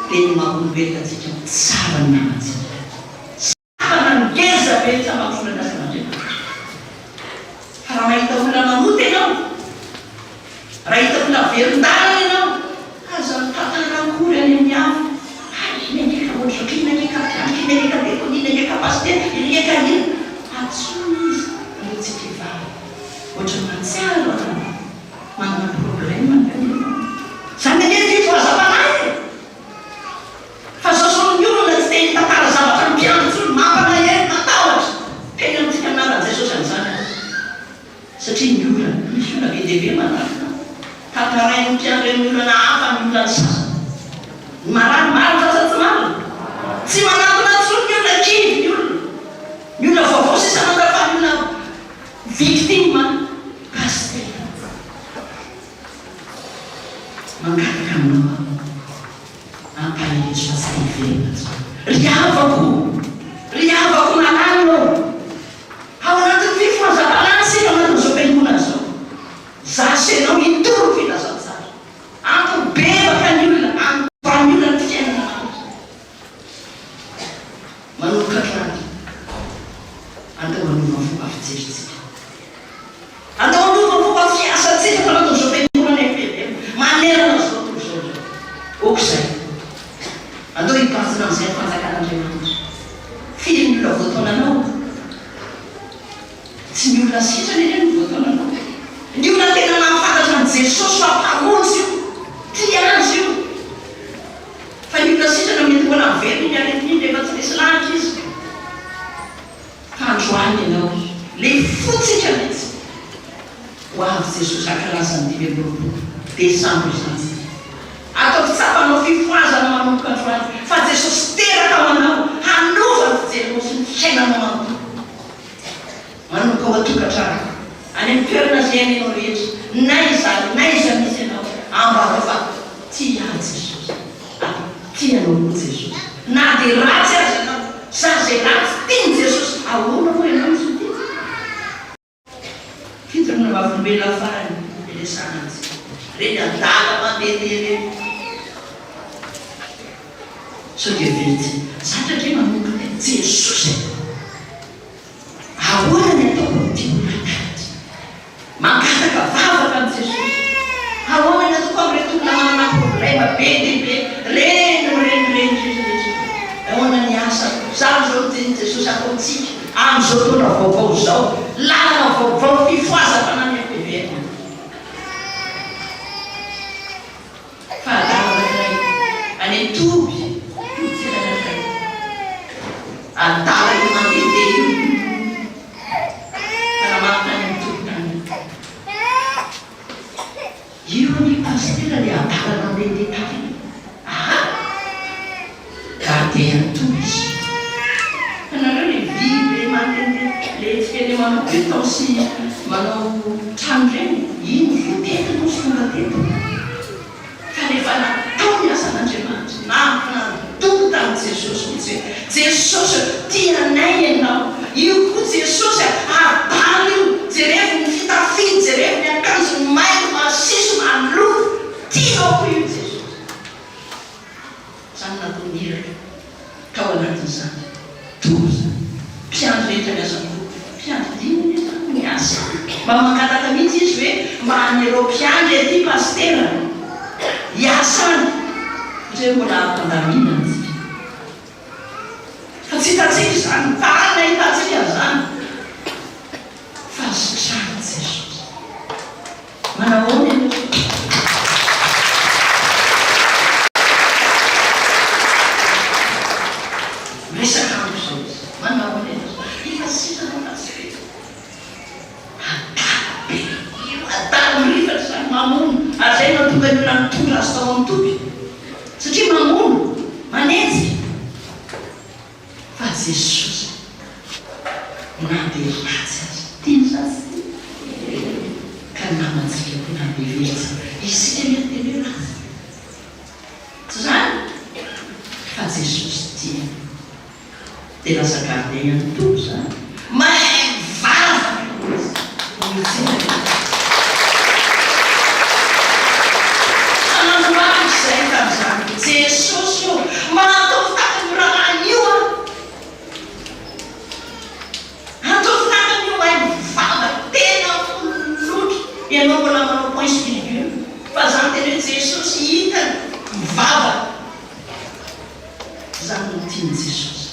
Dia ny maha olombelona antsika mitsara ny namantsika. Sakana ngeza be tsy hampandrosoana ny asan'Andriamanitra. Fa raha mahita olona manota ianao, raha hita olona velon-dalana ianao, aza mitantara akory any amin'ny hafa, hay iny ange ka ohatr'izao, iny ange ka mpiandry, iny ange ka dekonia, iny ange ka pasitera, iny ange ka inona. Antsoina izy alohantsika hivavaka. Ohatran'ny mahatsiaro aho. Manana problème ve ianao? Zany anie ny fifohazam-panahy e! Fa zao zao ny olona tsy te hitantara zavatra amin'ny mpiandry intsony, mampalahelo, matahotra. Teny amintsika amin'ny anaran'i Jesosy an'izany aho. Satria ny olana, misy olona be dia be manatona ahy. Tantarain'ny mpiandry amin'ny olana hafa ny olan'ny sasany. Ny marary, marina sa tsy marina? Tsy manatona intsony ny olona, kivy ny olona. Ny olona vaovao sisa mandà fa ny olona victime Pasitera, mangataka aminao aho, ampaherezo fa tsy te hiverina intsony. Ry havako o! Ry havako malala ô! Ao anatin'ny fifohazam-panahy isika ao anatin'izao fiangonana izao. Izaho sy ianao hitory ny filazantsara. Hampibebaka ny olona, hanova ny olona ny fiainana mandrakizay. Manomboka androany, andao hanova fomba fijerintsika. Andao hanova fomba fiasantsika ato anatin'izao fiangonana FPVM manerana an'izao tontolo izao izao. Ok izay. Andao hibanjina amin'izay ny fanjakan'Andriamanitra. Firy ny olona voataonanao? Tsy ny olona sitrana anie no voataonanao. Ny olona tena mahafantatra an'i Jesosy fa Mpamonjy io, tia azy io. Fa ny olona sitrana mety mbola miverina iny aretina iny rehefa tsy resy lahatra izy. Fa androany ianao le fotsika mihitsy. Ho avy Jesosy hankalaza ny 25 desambra izany tsika. Ataovy tsapanao fifohazana manomboka androany fa Jesosy teraka ho anao hanova ny fijerinao sy ny fiainanao manontolo. Manomboka ao an-tokantrano, any amin'ny toerana izay iainanao rehetra, n'aiza n'aiza misy anao, ambarao fa tia ahy Jesosy ary tia anao koa Jesosy. Na dia ratsy aza ianao, za izay ratsy tian'i Jesosy, ahoana moa ianao no tsy ho tiany? Fijoroana vavolombelona farany iresahana antsika, ireny adala mandehandeha ireny. Sao dia heverintsika, zatra ndray manomboka Jesosy e! Ahoana ny ataoko amin'ity olona ity? Mangataka vavaka amin'i Jesosy. Ahoana ny ataoko amin'ireto olona manana problème be dia be, reny mirenireny rehetra rehetra? Ahoana ny asako? Izany izao no tian'i Jesosy hataontsika amin'izao taona vaovao izao, lalana vaovao, fifohazam-panahy ny FPVM. Fahadalana anankiray any an-toby, toby kely anankiray. Adala io mandehandeha io. Fa namaky tany amin'ny toby tany. Io anie pasitera le adala nandehandeha tany io. Aha! Gardien ny toby izy. Hitanareo le vy be mandehandeha, le hetsika le manao beton sy manao trano ireny, iny voatetika no tonga teto. Fa rehefa natao ny asan'Andriamanitra, nampandoro tamin'i Jesosy mihitsy hoe, Jesosy ô, tia anay Ianao. Io koa Jesosy a, adala io, jerevo ny fitafiny, jerevo ny akanjony mainty, masiso, maloto, tianao koa io Jesosy. Izany nataon'ny iraka tao anatin'izany. Nangataka mihitsy izy hoe mba hanereo mpiandry aty Pasitera hiasa any satria hoe mbola hampandaminana isika. Fa tsy hitantsika izany, fa any nahitantsika an'izany. Fa sitrany Jesosy. Manahoana ianao? Miresaka amiko izao izy. Manahoana ianao? Efa sitrana fa tsy be. Adala be. Io adala mirifatra izany, mamono. Ary izay no nahatonga ny olona nitondra azy tao amin'ny toby. Satria mamono, manenjika. Fa Jesosy na dia ratsy aza, tiany sa tsy tiany? Ka namantsika koa na dia very isika mety teny hoe ratsy. Tsy izany? Fa Jesosy tiany. Dia lasa gardien ihany Tompo izany. Mahay mivavaka izy. Hoy Fa nandroahako izay tamin'izany. Jesosy ô, mba ataovy tahaka an'io rahalahiny io aho. Ataovy tahaka an'io mahay mivavaka, tena olon-loatra. Ianao mbola manao point sy virgule. Fa za miteny hoe Jesosy hitany mivavaka. Izany no tian'i Jesosy.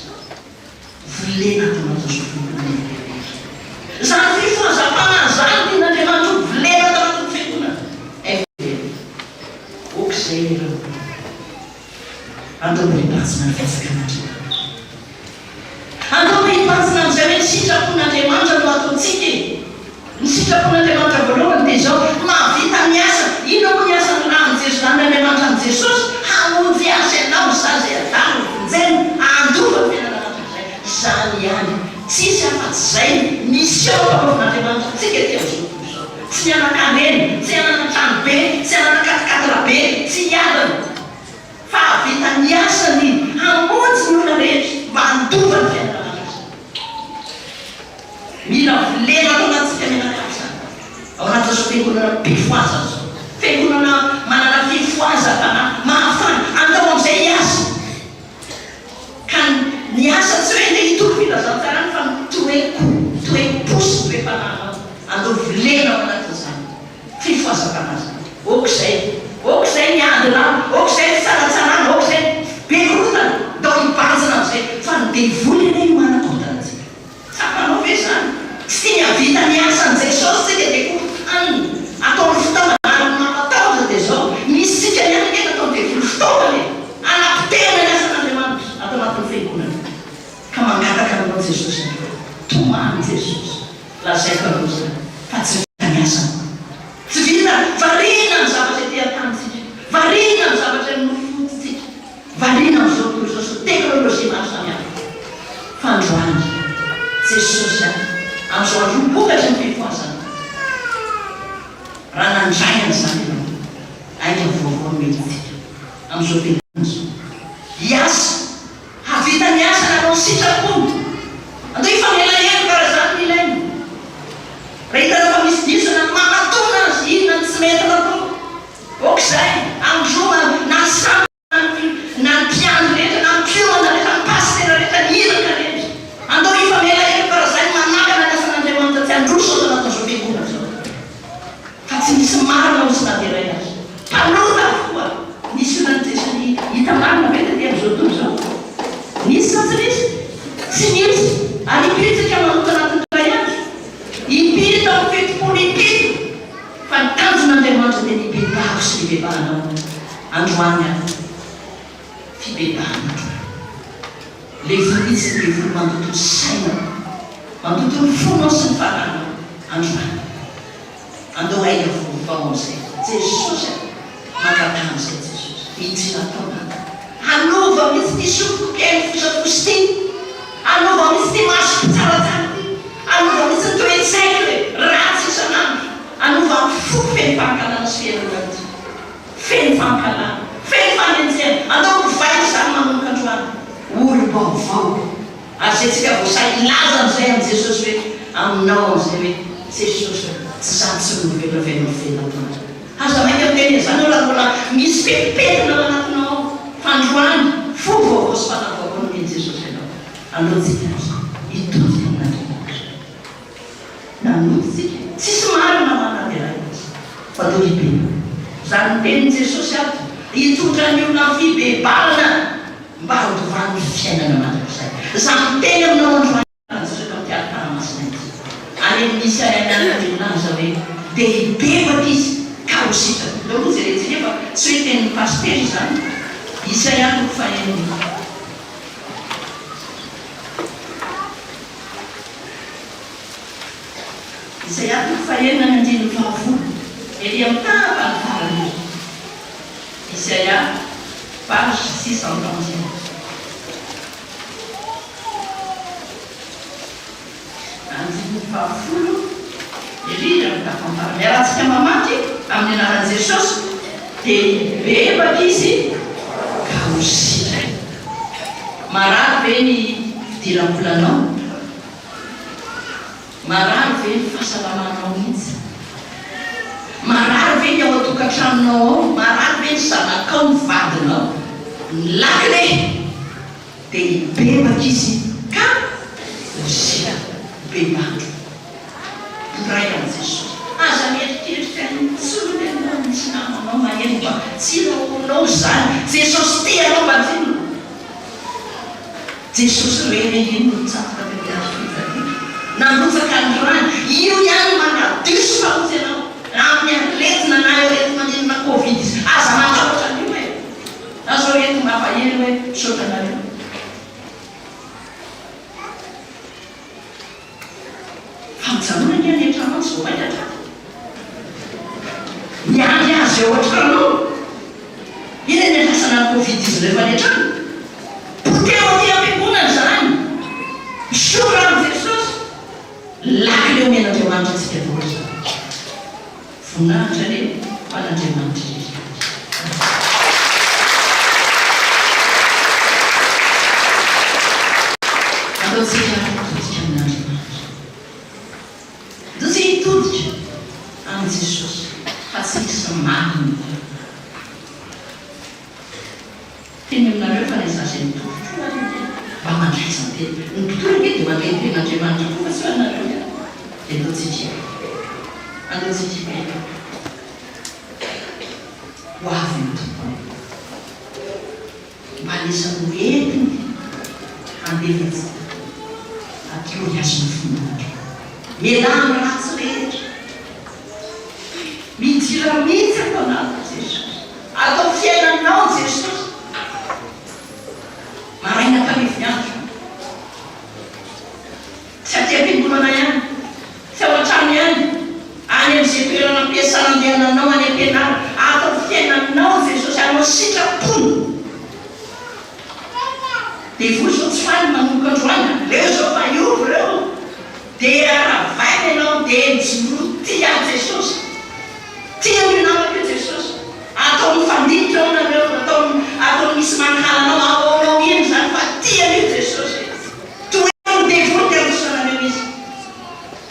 Volena ato anatin'izao fiangonana lehibe rehetra. Izany fifohazam-panahy izany tian'Andriamanitra ho volena ato anatin'ny fiangonana. FBL. Ok izay ireo. Andao mba hibanjina ny fanjakan'Andriamanitra. Andao mba hibanjina amin'izay hoe ny sitrapon'Andriamanitra no ataontsika e. Ny sitrapon'Andriamanitra voalohany dia izao, mahavita ny asa. Inona moa ny asa nirahan'i Jeso nan'Andriamanitra an'i Jesosy? Hamonjy azy ianao, izaho izay adala, ho vonjena, handova ny fiainana mandrakizay. Izany ihany. Tsisy afa-tsy izay ny mission ampanaovin'Andriamanitra antsika ety amin'izao tontolo izao. Tsy ny hanan-karena, tsy hanana trano be, tsy hanana quat-quatre be, tsy hiadana. Fa hahavita ny asany hamonjy ny olona rehetra mba handova ny fiainana mandrakizay. Mila volena ato anatintsika mianakavy izany. Ao anatin'izao fiangonana mpifohazana izao. Fiangonana manana fifohazam-panahy, mahafaly. Andao amin'izay hiasa. Ka ny asa tsy hoe ndeha hitory filazantsarany fa ny toeko, toe-po sy toe-panahinao. Andao volena ao anatin'izany fifohazam-panahy izany. Aok'izay. Aok'izay ny ady lahy. Aok'izay ny fitsaratsarana. Aok'izay ny be korontana. Ndao hibanjina amin'izay. Fa ny devoly anie no manakorontana antsika. Tsapanao ve izany? Tsy tiany hahavita ny asan'i Jesosy tsika dia korontaniny. Ataony fitaovana ary ny mampatahotra dia izao, misy tsika ihany ange nataon'ny devoly fitaovana e! Hanapotehana ny asan'Andriamanitra ato anatin'ny fiangonana. Ka mangataka aminao Jesosy androany. Tomany Jesosy. Lazaiko anao izany fa tsy vita ny asany. Tsy vita, variana amin'ny zavatra ety an-tany tsika. Variana amin'ny zavatra noforontsika. Variana amin'izao tontolo izao sy ny teknolojia maro samihafa. Fa androany, Jesosy a, amin'izao androm-bokatry ny fifohazana, raha nandray an'izany ianao, ainga vaovao no entintsika amin'izao fiangonana izao. Hiasa, hahavita ny asany, hanao ny sitrapony. Andao hifamela heloka raha izany no ilaina. Raha hitanao fa misy diso na mampatona azy, inona no tsy mety nataoko? Aok'izay, androma na ny sampana na ny mpiandry rehetra na ny mpiomana rehetra, ny pasitera rehetra, ny iraka rehetra. Andao hifamela heloka raha izay no manakana ny asan'Andriamanitra tsy handroso ato anatin'izao fiangonana izao. Fa tsy misy marina ao sy na dia iray aza. Mpanota avokoa. Nisy olona nitresany hita marina ve taty amin'izao tontolo izao? Nisy sa tsy nisy? Tsy nisy. Ary impiry tsika manota anatin'ny iray andro? Impiry tamin'ny 70 impito? Fa ny tanjon'Andriamanitra dia ny hibebahako sy ny hibebahanao androany aho. Fibebahana androany. Levona mihitsy ny devoly mandoto ny sainao, mandoto ny fonao sy ny fanahinao androany. Andao hainga vaovao amin'izay. Jesosy a! Mangataha amin'izay Jesosy. Midina taona. Hanova mihitsy ity sofiko mpihaino fosafosa ity. Hanova mihitsy ity masoko tsaratsara ity. Hanova mihitsy ny toe-tsaiko e! Ratsy isan'andro. Hanova ny foko feno fankahalana sy fialonana ity. Feno fankahalana. Feno fanenjehana. Andao hovaina izany manomboka androany. Olom-baovao. Ary izay tsika vao sahy hilaza amin'izay amin'i Jesosy hoe, aminao amin'izay hoe, Jesosy ô, tsy izaho tsy no velona fa Ianao velona ato anatiko. Aza mainka miteny an'izany aho raha mbola misy petipetina ao anatinao ao. Fa androany, fo vaovao sy fanahy vaovao no omen'i Jesosy anao. Aleo tsika hitodika amin'Andriamanitra. Nanota isika. Tsisy marina. Fa toa hibebaka. Izany tenin'i Jesosy ato, hitondra ny olona amin'ny fibebahana mba handovany ny fiainana mandrakizay. Izany miteny aminao androany. Jesosy eto amin'ity alitara masina ity. Any amin'ny Isaia ihany dia milaza hoe, Dia hibebaka izy ka ho sitrana. Ndao aloha jerentsika fa tsy hoe tenin'ny pasitera izany. Isaia toko fahenina. Isaia toko fahenina ny andininy fahafolo, ery amin'ny tapany farany ery. Isaia, page 631. Andininy fahafolo, ery amin'ny tapany farany. Miarahantsika mamaky amin'ny anaran'i Jesosy, dia hibebaka izy ka ho sitrana. Marary ve ny fidiram-bolanao? Marary ve ny fahasalamanao mihitsy? Marary ve ny ao an-tokantranonao ao? Marary ve ny zanakao, ny vadinao? Ny lakile dia hibebaka izy ka ho sitrana. Bebandro. Mpiray amin'i Jesosy. Aza mieritreritra intsony ianao misy namanao mahery mba tsy rahoanao izany. Jesosy tia anao mba tsinona. Jesosy irery iny no nitsatoka teo amin'ny hazo fijaliana, nandrotsaka ny rany, io ihany no manadio sy mamonjy anao amin'ny aretina na io areti-maninona covid izy, aza matahotra an'io e! Za zao eto mampahelo hoe misaotra anareo. Fa mijanona ange any an-trano any tsy vao mainka tratra. Miandry azy ao an-trano ao. Inona ny andrasana ny covid 19 any an-trano? Poteho aty am-piangonana izany. Misaora an'i Jesosy. Lakile omen'Andriamanitra antsika daholo izany. Voninahitra anie ho an'Andriamanitra irery ihany. Ataontsika hitodika amin'Andriamanitra. Ataontsika hitodika amin'i Jesosy fa tsy hisy marina eo. Teny aminareo fa ilay zaza eny tory koa ary ange mba mandray izany teny. Ny mpitory ange dia mandray ny tenin'Andriamanitra koa fa tsy hoe anareo ihany. Dia ataontsika ataontsika hiverina. Ho avy ny Tompo. Mba anisan'ny ho entiny handefa antsika hatory azy ny finoanareo. Mialà amin'ny ratsy rehetra. Midira mihitsy ato anatiny Jesosy. Atao fiainanao Jesosy. Maraina tanifin'ny andro. Tsy aty am-piangonana ihany, tsy ao an-trano ihany, any amin'izay toerana ampiasana andehananao, any am-pianarana. Atao fiainanao Jesosy, hanao sitrapony. Devoly izao tsy faly manomboka androany, aleo izao fa hiova ireo. Dia ravaina ianao dia mijoroa tia an'i Jesosy. Tia an'io namako io Jesosy. Atao mifandimitra ao nareo, atao atao misy mankahala anao, ahoanao iny izany fa tia an'io Jesosy. Tohero ny devoly dia handroso anareo izy.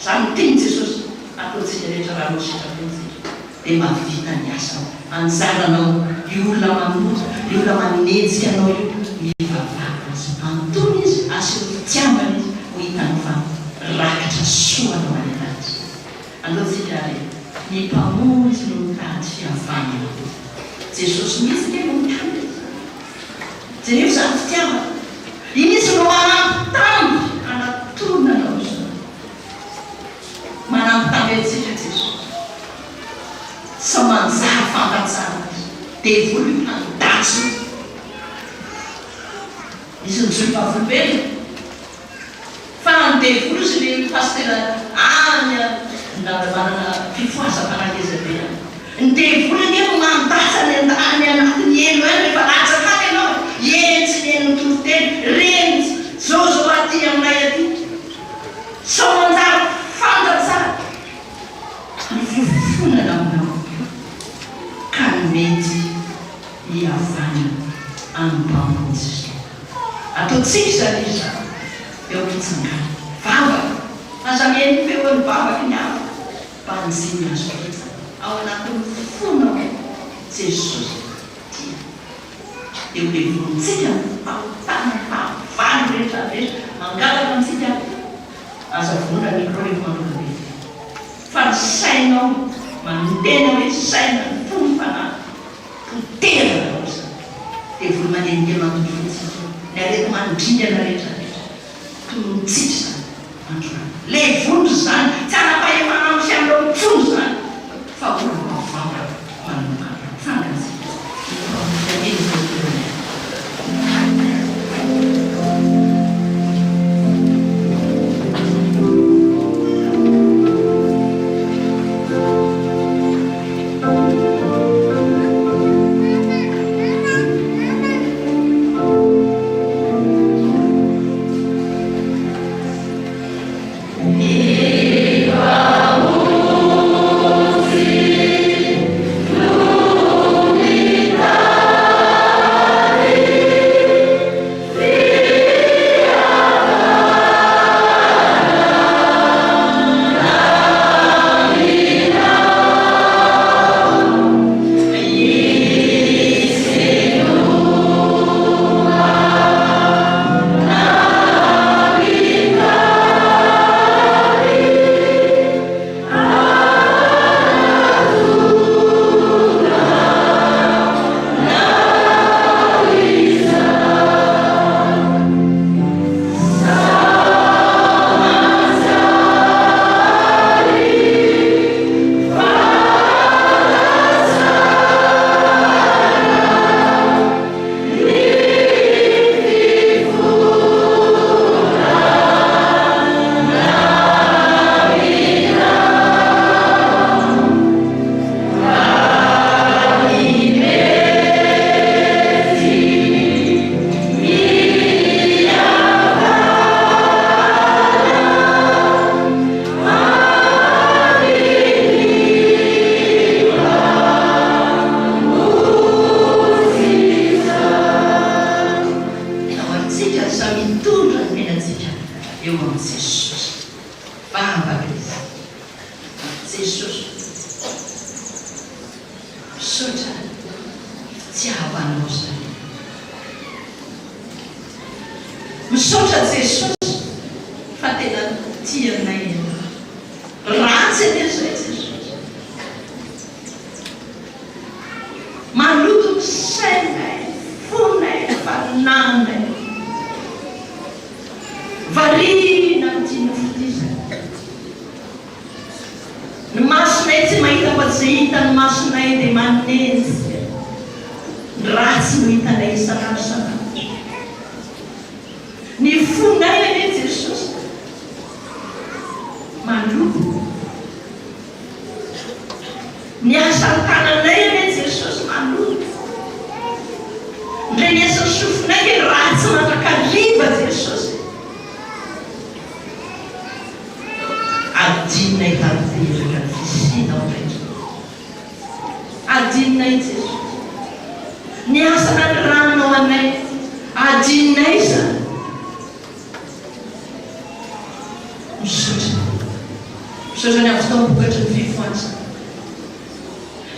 Izany no tian'i Jesosy ataontsika rehetra raha hanao sitrapony isika dia mahavita ny asany. Anjaranao io olona manota, io olona manenjika anao io, mivavaha azy, antony izy, asehoy fitiavana izy, ho hitanao fa rakitra soa anao any an-danitra. Andao tsika ary e! Ny Mpamonjy no mitady fihavanana. Jesosy mihitsy ange no mitady e! Jereo izany fitiavana. Izy no manambitamby hanatona anao izao. Manambitamby antsika Jesosy. Sao manjary fantatsara Izy. Devoly io mpandatsa io. Izy nijoro vavolombelona. Fa ny devoly ozy le pasitera any manana fifohazam-panahy ngeza be any. Ny devoly anie no mandatsa any any anatin'ny helo any rehefa latsaka any ianao e! Eny tsy mihaino ny toriteny, reny zao zao aty aminay aty. Sao manjary fantatsara ny fifonana aminao ka ny mety hihavanana amin'ny Mpamonjy izao. Ataontsika izany izy izany eo am-pitsanganana. Vavaka. Aza mihaino ny feon'ny vavaky ny hafa. Banjino azo betsaka ao anatin'ny fonao Jesosy tia. Dia ho levonintsika ny fahotana, ny fahavalo rehetra rehetra mangataka amintsika. Aza vonoina ny micro rehefa mandroaka be. Fa ny sainao. Manolo-tena hoe saina, ny fo, ny fanahy. Potehina daholo izany. Devoly manenjika manontolo mihitsy izao. Ny areti-mandringana rehetra rehetra. Tonontsika izany androany. Levona izany. Tsy hanam-pahefana amin'ny fiainanao intsony izany. Fa olom-baovao manomboka androany. Tsangana isika. Ameno izao toerana izao. Ao antsika samy hitondra ny tenantsika eo amin'i Jesosy. Vavaka izy. Jesosy, misaotra ny fitiavanao izany. Misaotra Jesosy fa tena tia anay Ianao. Ratsy anie izay Jesosy. Maloto ny sainay, ny fonay, ny fanahinay. Variana amin'ity nofo ity izahay. Ny masonay tsy mahita fa tsy hitan'ny masonay dia manenjika. Ny ratsy no hitanay isan'andro isan'andro. Ny fonay anie Jesosy maloto. Ny asan'ny tananay anie Jesosy maloto. Ny renesin'ny sofinay dia ratsy mandrakariva Jesosy. Adinonay tanteraka ny fisianao indraindray. Adinonay Jesosy. Ny asa nanirahanao anay, adinonay izany. Misaotra. Misaotra ny afotam-bokatry ny fifohazana.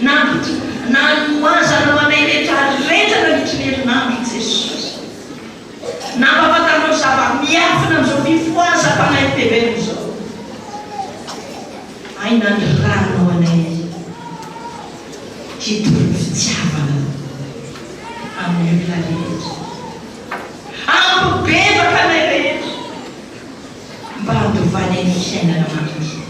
Nampit, nanohazanao anay rehetra rehetra nandritry ny herinandro Jesosy. Nampahafantarinao zava-miafina amin'izao fifohazam-panahy TVM izao. Hay nanirahanao anay hitory ny fitiavana amin'ny olona rehetra. Hampibebaka anay rehetra mba handovanay ny fiainana mandrakizay.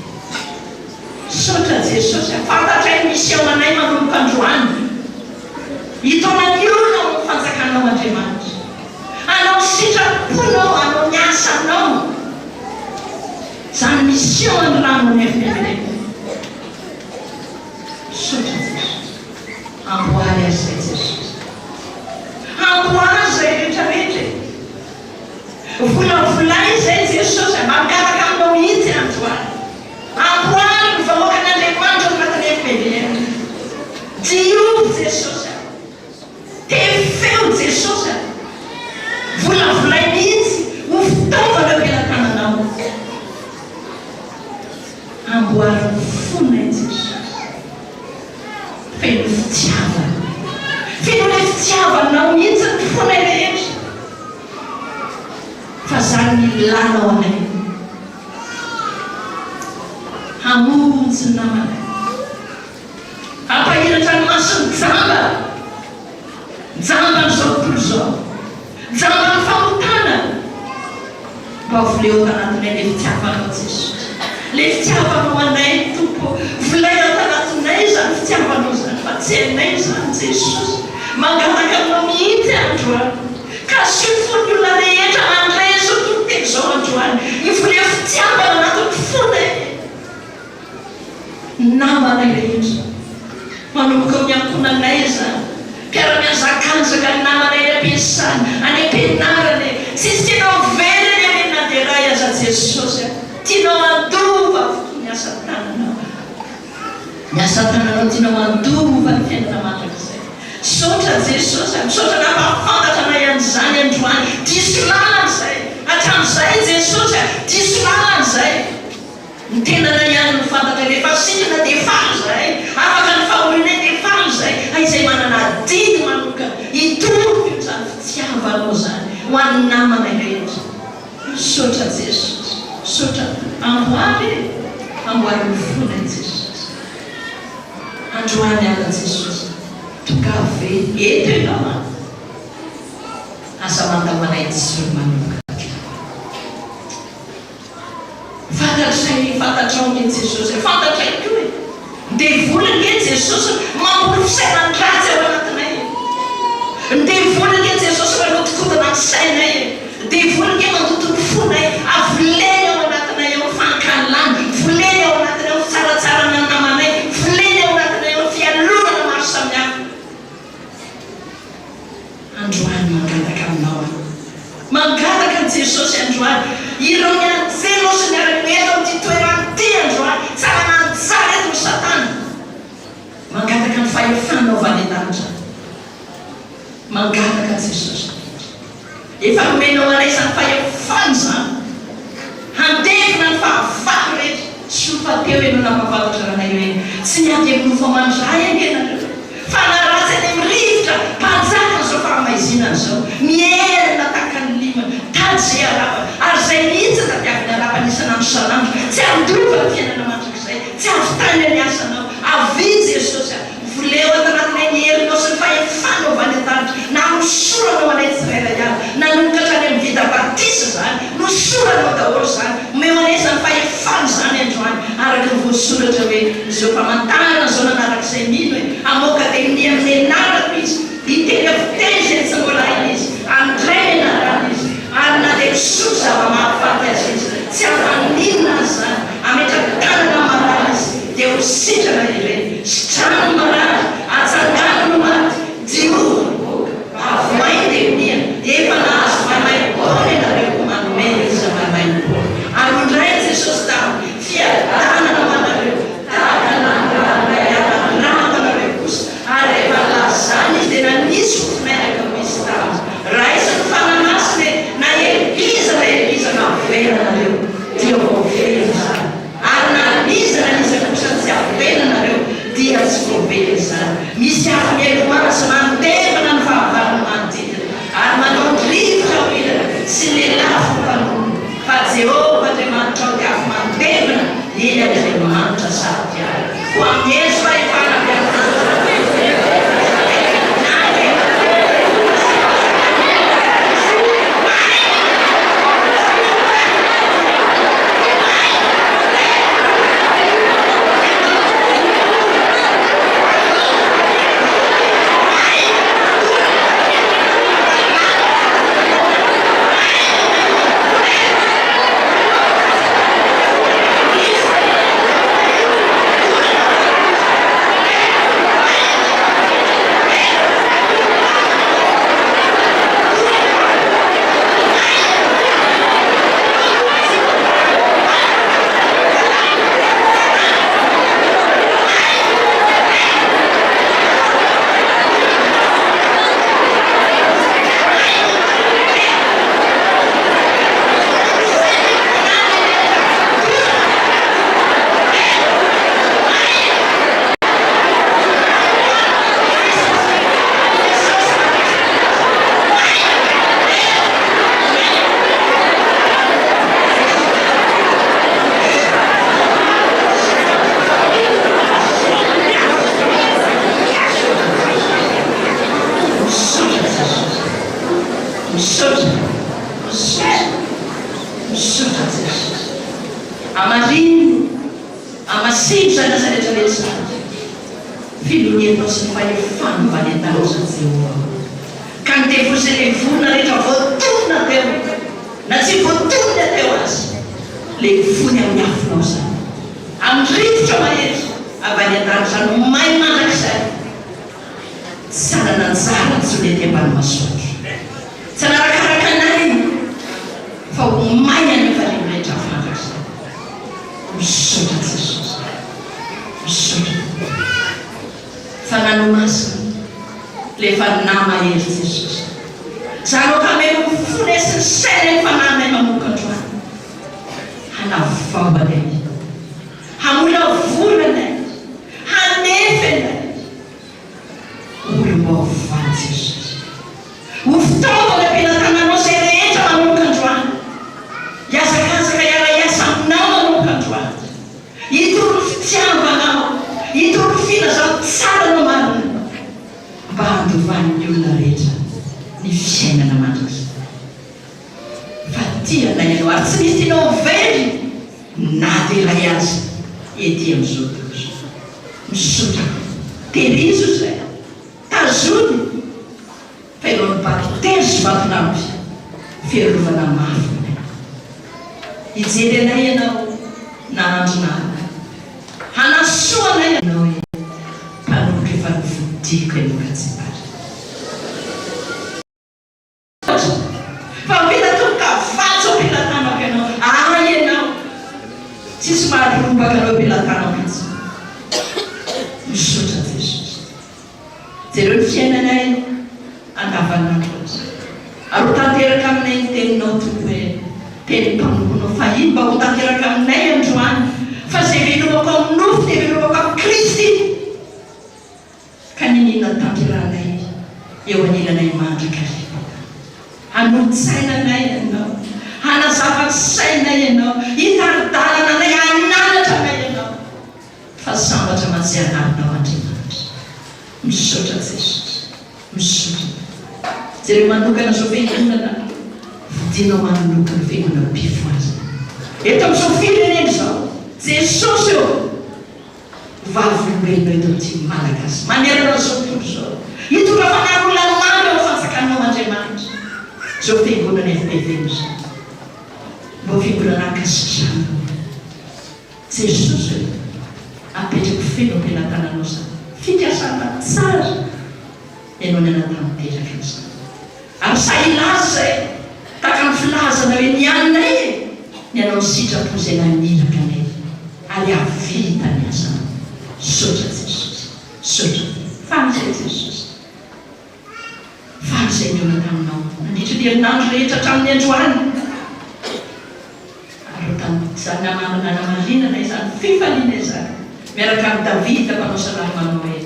Misaotra Jesosy a, fantatray ny mission anay manomboka androany. Hitaona ny olona ao amin'ny fanjakanao Andriamanitra. Hanao ny sitraponao, hanao ny asanao. Izany mission androany ny FPVD. Misaotra Jesosy. Amboary azy izay Jesosy. Amboary izay rehetra rehetra e. Volavolay izay Jesosy a. Mangataka aminao mihitsy androany. Amboary ny vahoakan'Andriamanitra ao anatin'ny FPVM. Diovy Jesosy a. Tefeo Jesosy a. Volavolay mihitsy ho fitaovana eo am-pelatananao. Amboary ny fonay Jesosy. Feno fitiavana. Feno ilay fitiavanao mihitsy ny fonay rehetra. Fa zany ny ilanao anay. Hamonjy ny namanay. Mba voleo ato anatinay le fitiavanao Jesosy. Le fitiavanao anay Tompo ô. Volay ato anatinay izany fitiavanao izany fa tsy hainay izany Jesosy. Mangataka aminao mihitsy aho androany. Kasiho ny fon'ny olona rehetra mandre izao toriteny izao androany. Hivoleo fitiavana anatin'ny fonay. Namanay rehetra. Manomboka amin'ny ankohonanay izany. Mpiara-mihazakazaka, ny namanay any am-piasana, any am-pianarana e. Tsisy tianao ho very anie reny na dia iray aza Jesosy a. Tianao handova avokoa ny asa tananao. Ny asa tananao tianao handova ny fiainana mandrakizay. Misaotra Jesosy a. Misaotra nampahafantatra anay an'izany androany. Diso lalana izay. Hatramin'izay Jesosy a. Diso lalana izay. Ny tenanay ihany no fantatray rehefa sitrana dia faly izahay, afaka ny fahorianay dia faly izahay, fa izay manana adidy manokana hitoriko izany fitiavanao izany ho an'ny namanay rehetra. Misaotra Jesosy, misaotra amboary e, amboary ny fonay Jesosy. Androany alina Jesosy, tongava ve eto ianao an? Aza mandao anay intsony manomboka androany. Fantatray, fantatrao ange Jesosy e, fantatray koa e. Ny devoly ange Jesosy mamboly fisainan-dratsy ao anatinay e. Ny devoly ange Jesosy manodinkodina ny sainay e. Ny devoly ange mandoto ny fonay, avoleny ao anatinay ao ny fankahalana, voleny ao anatinay ao ny fitsaratsarana ny namanay, voleny ao anatinay ao ny fialonana maro samihafa. Androany mangataka aminao aho. Mangataka an'i Jesosy androany. Ireo ny anjely sy miaramila eto amin'ity toerana ity androany. Tsy hanana anjara eto ny satana. Mangataka ny fahefanao avy any an-danitra aho. Mangataka an'i Jesosy. Efa nomenao anay izany fahefana izany. Handevona ny fahavalo rehetra. Soa fa teo ianao nampahafantatra anay hoe tsy miady amin'ny nofo aman-dra anie ianareo, fa na ratsy any amin'ny rivotra mpanjakan'izao fahamaizinana izao, mierina tahaka ny limana, tady izay harapany, ary izay mihitsy no tadiavin'ny harapany isan'andro isan'andro, tsy handova ny fiainana mandrakizay, tsy hahavitany ny asanao. Avia Jesosy a! Voleo ato anatinay ny herinao sy ny fahefanao avy any an-danitra, na nosoranao anay tsirairay avy, nanomboka hatrany amin'ny vita batisa izany, nosoranao daholo izany, omeo anay izany fahefana izany androany, araka ny voasoratra hoe, Izao famantarana izao nanarak'izay mino e, hamoaka demonia amin'ny anarako izy, hiteny amin'ny fiteny izay tsy mbola hainy izy, handray ny anarany izy, ary na dia misotro zava-mahafaty aza izy, tsy hampaninona azy izany, hametra-tanana amin'ny marary izy, dia ho sitrana ireny. Sitrano ny marary, atsangano ny maty, diovy ny boka, avohay ny demonia, efa nahazo maimaim-poana ianareo koa manomeza maimaim-poana. Ary hoy indray Jesosy taminy, Fiadanana ho anareo, tahaka ny nanirahanay ahy nanirahako anareo kosa. Ary rehefa nilazany izy dia nanisy fofonaina ka hoy izy taminy, Raiso ny Fanahy Masina e, na heribiza na heribiza navela anareo, dia voavela izany. Ary na n'iza na n'iza kosa tsy avela anareo, dia tsy voavela izany. Misy afo mialoha azy mandevona ny fahavalony manodidina, ary manao ny rivotra ho ilana sy ny lelafo ho mpanorona. Fa Jehovah Andriamanitrao dia afo mandevona, eny, Andriamanitra saro-piaro. Koa mihezo fahefana avy amin'Andriamanitra. Hamarino, hamasino izany asa rehetra rehetra izany. Feno ny herinao sy ny fahefany mba any an-danitra Jehovah ô. Ka ny devoly sy ireny vorona rehetra voatonona teo na tsy voatonona teo aza, levony amin'ny afonao izany. Amin'ny rivotra mahery avy any an-danitra any ho may mandrakizay. Tsy hanana anjara intsony ety ambany masoandro. Tsy hanarakaraka anay fa ho may any am-parihy rehetra afo mandrakizay. Misaotra Jesosy. Misaotra Tompo. Fa nanao masina le efa namahery Jesosy. Zany hameno ny fonay sy ny sainay ny fanahinay manomboka androany. Hanavao anay. Hamolavola anay. Hanefy anay. Olom-baovao Jesosy. Ho fitaovana am-pelatananao izay rehetra manomboka androany. Hihazakazaka hiara-hiasa aminao manomboka androany. Hitory ny fitiavanao, hitory ny filazantsaranao marina mba handovan'ny olona rehetra ny fiainana mandrakizay. Fa tia anay ianao ary tsy misy tianao ho very na dia iray aza ety amin'izao tontolo izao. Misaotra anao. Tehirizo izay. Tazony fa ianao no bakiteny sy vatolampy fiarovana mafy anay. Hijery anay ianao na andro na alina. Hanasoa anay ianao e mpanompo efa nofidiko ianao ka tsy hibaribary. Fa mila tomboka vatsy ao am-pelatanako ianao. Ahy ianao. Tsisy maharombaka anao am-pelatanako intsony. Misaotra Jesosy. Jereo ny fiainanay andavanandro aza. Ary ho tanteraka aminay ny teninao Tompo hoe tenin'ny mpanomponao fahiny mba ho tanteraka aminay androany fa izay velomako amin'ny nofo dia velomako amin'i Kristy. Ka niniana tanterahanay eo anilanay mandrakariva. Hanolo-tsaina anay Ianao, hanazava ny sainay Ianao, hitari-dalana anay, hananatra anay Ianao. Fa sambatra mantsy anarinao Andriamanitra. Misaotra Jesosy. Misaotra. Jereo manokana izao fiangonana fidinao manokana fiangonam-pifohazana. Eto amin'izao firenena izao. Jesosy ô! Vavolombelona eto amin'ity Malagasy manerana an'izao tontolo izao. Hitondra fanahy olona maro eo amin'ny fanjakanao Andriamanitra. Izao fiangonana FPV izao. Mba ho fiangonana ankasitrahanao. Jesosy ô, apetrako feno am-pelatananao izany fikasana tsara ianao nanatanteraka an'izany. Ary sahy hilaza izay, tahaka ny filazana hoe ny anay e, ny hanao ny sitrapo izay naniraka anay, ary hahavita ny asanao. Misaotra Jesosy. Misaotra. Faly izay Jesosy. Faly izay nihaona taminao nandritra ny herinandro rehetra hatramin'ny androany. Ary ho tamin'izany nanamarinana izany fifaliana izany, miaraka amin'i Davida mpanao salamo manao hoe.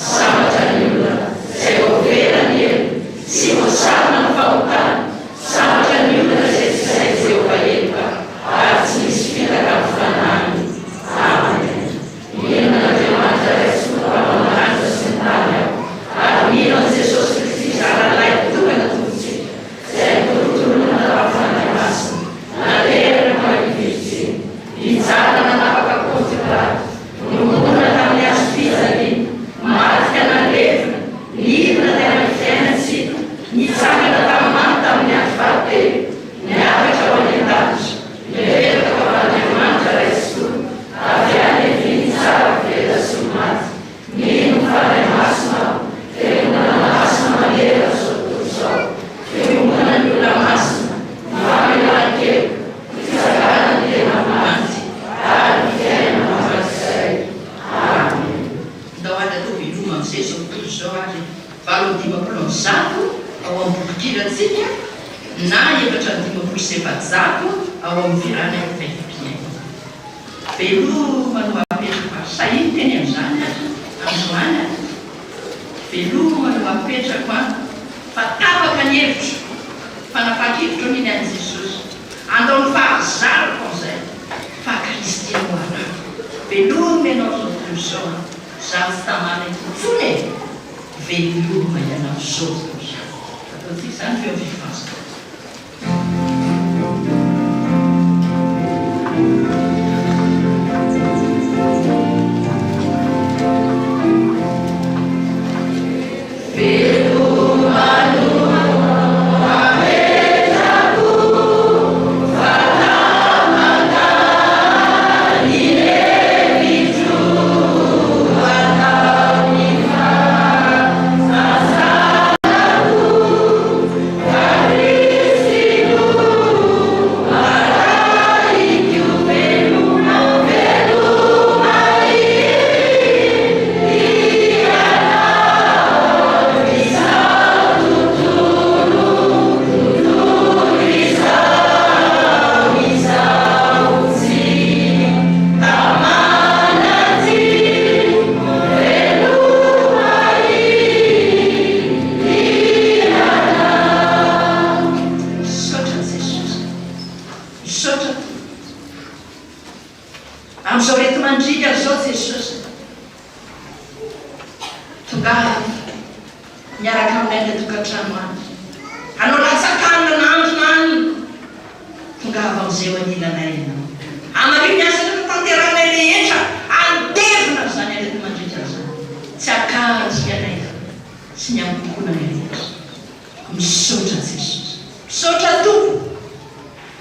Sambatra ny olona izay voavela ny helony sy voasarona ny fahotany, sambatra ny olona izay tsy sain'i Jehovah heloka ary tsy misy fitaka amin'ny fanahiny. Amen. Mino an'Andriamanitra Ray sy Tompo ao amin'ny lanitra sy ny tany aho, ary mino an'i Jesosy Kristy Zanany Lahitokana Tompontsika, Izay notorontoronin'ny Fanahy Masina, nateraka ny Maria Virjiny, nijaly nanapaka Pontio Pilato, nohomboana tamin'ny hazo fijaliana, maty ka nalevina, nidina tany amin'ny fiainan-tsy hita, nitsangana tamin'ny maty tamin'ny andro fahatelo, niakatra ho any an-danitra, nipetraka tao amin'Andriamanitra Ray sy Tompo, avy any havia nitsara ny velona sy ny maty. Mino ny Fanahy Masina aho, Fiangonana masina manerana izao tontolo izao, fiombonan'ny olona masina, ny famelan-keloka, ny fitsanganan'ny tena maty, ary ny fiainana mandrakizay. Amena. Ndao ary atao veloma amin'izay izao tontolo izao ary 158 ao amin'ny bokin-kirantsika na 454 ao amin'ny firana FFPM. Veloma no apetrako ary sahia miteny an'izany aho androany a! Veloma no apetrako an! Fa tapaka ny hevitro, fanapahan-kevitro anie ny an'i Jesosy. Andao ny fahazarako amin'izay fa Kristy no arahako. Veloma ianao izao tontolo izao an! Izaho tsy tamana eto intsony e! Veloma ianao izao tontolo izao. Ataontsika izany feo fifazana. Tongava miaraka aminay any an-tokantrano any. Hanao latsak'alina na andro na alina. Tongava amin'izay eo anilanay ianao. Hamario ny asa notanterahinay rehetra handevona an'izany areti-mandritra izany. Tsy hakantsika anay sy ny ankohonanay rehetra. Misaotra Jesosy. Misaotra Tompo.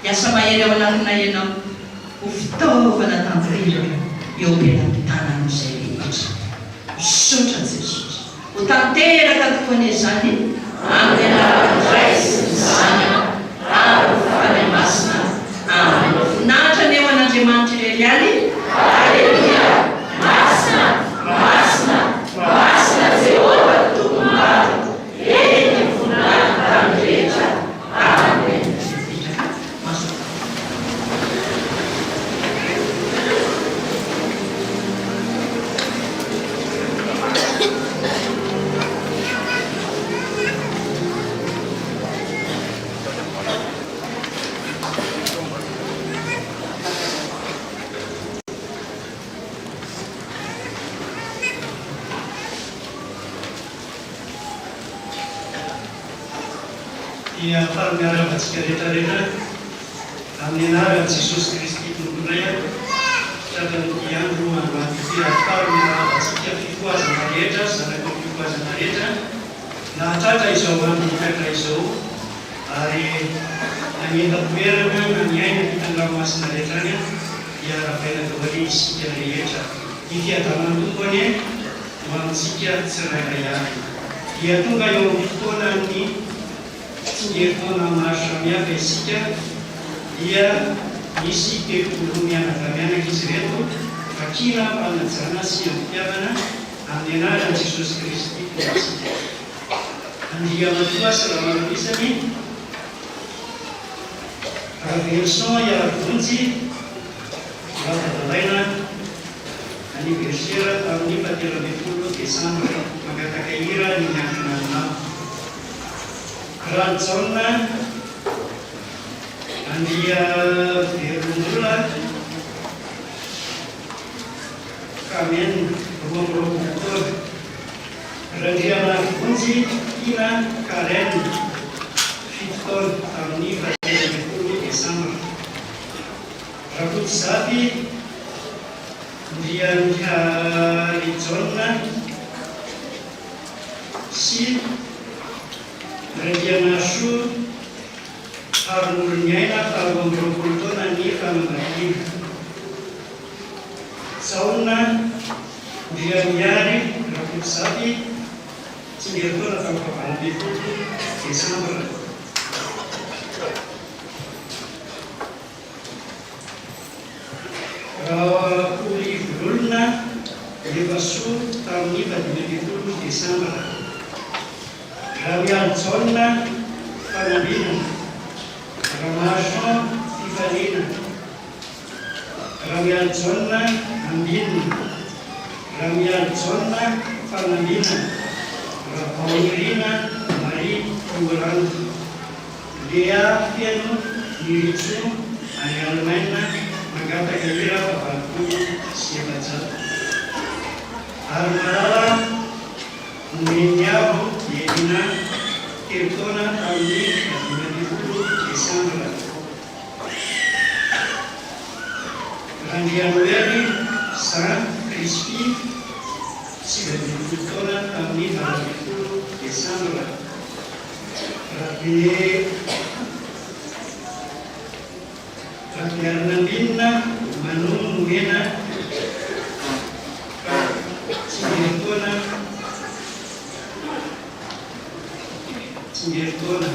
Hiasa mahery ao anatinay Ianao ho fitaovana tanteraka eo am-pelatananao izay rehetra. Misaotra Jesosy. Ho tanteraka tokoa anie izany amin'ny anaran'ny Ray sy ny Zanaka ary ny Fanahy Masina. Amen. Voninahitra anie ho an'Andriamanitra irery ihany. Aleloia! Masina, masina, masina Jehovah Tompon'ny maro, eny ny voninahitry ny tany rehetra. Amen. Mipetraka mazotoa. Dia faly miarahaba antsika rehetra rehetra amin'ny anaran'i Jesosy Kristy Tomponay aho tratran'ity andro androany ity ary faly miarahaba antsika fifohazana rehetra zanaky ny fifohazana rehetra nahatratra izao andro miakatra izao ary na ny eto an-toerana na ny any ampitan-dranomasina rehetra any dia arahabaina daholo isika rehetra. Ny fiadanan'ny Tompo anie ho amintsika tsirairay avy. Dia tonga eo amin'ny fotoanan'ny tsingerin-taona maro samihafa isika, dia misy telopolo mianadahy mianaka izy ireto, vakina am-panajana sy am-pitiavana amin'ny anaran'i Jesosy Kristy Tompontsika. Andriamatoa sy Ramanoisany, Raveloson Iarivonjy, Ravadalaina, Anniversaire tamin'ny fahatelo ambin'ny folo desambra, mangataka hira ny miankina aminao. Ralijaona Andriavelombola Carmen, 22 taona. Randrianarivonjy Tiana Karen, 7 taona, tamin'ny fahatelo ambin'ny folo desambra. Rakotozafy Ndrianiharijaona sy Randrianasoa Haronoroniaina faha 22 taona ny fanambadiana. Jaona Ndrianihary Rakotozafy, tsingerin-taona tamin'ny faha 18 desambra. Rahaolivololona Levasoa tamin'ny faha 15 desambra. Ramialijaona Fanambinana, Ramaroson Fifaliana, Ramialijaona Ambinina, Ramialijaona Fanambinana, Rabaonirina Marie Yolande. Léa Feno Niritsoa any Alemaina mangataka hira faha 480. Ary Malala Nomeniavo Elina, 3 taona tamin'ny 15 desambra. Randrianoely Jean Crispy, 19 taona tamin'ny 18 desambra. Rabe Rabearinambinina Manon Nomena Tsingerin-taona Tsingerin-taona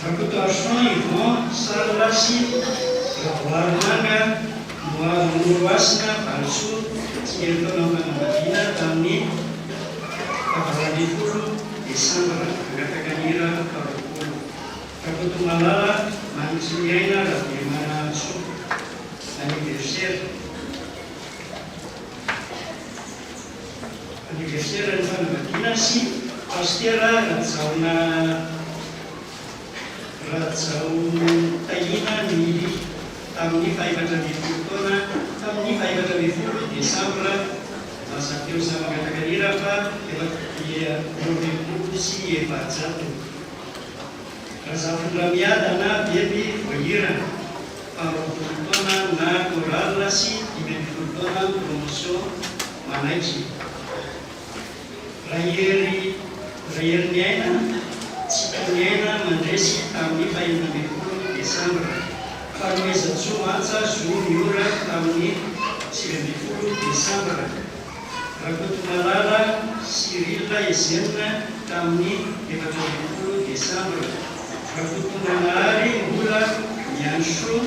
Rakotoarison Yvon Charles sy Ravoarimanga Noavy Norohasina Valisoa Tsingerin-taona fanambadiana tamin'ny faha 18 desambra nangataka ny hira faha 20. Rakotomalala Manitsimiaina Rabemanantsoa Anniversaire Anniversaire ny fanambadiana sy Pasitera Rajaona Rajaotahiana Mily tamin'ny faha 14 taona tamin'ny faha 14. desambra lasa teo samy mangataka hira fa efa 412. Razafindramiadana Beby Voahirana, faha 20 taona na chorale sy 15 taona promotion manaiky. Rahery Raheriniaina Tsitoniaina mandresy tamin'ny faha-16 desambra. Fanomezantsoa Mantsa Zo Miora tamin'ny 19 desambra. Rakotomalala Cyrille Ezena tamin'ny 14 desambra. Rakotonanahary Mbola Miandrisoa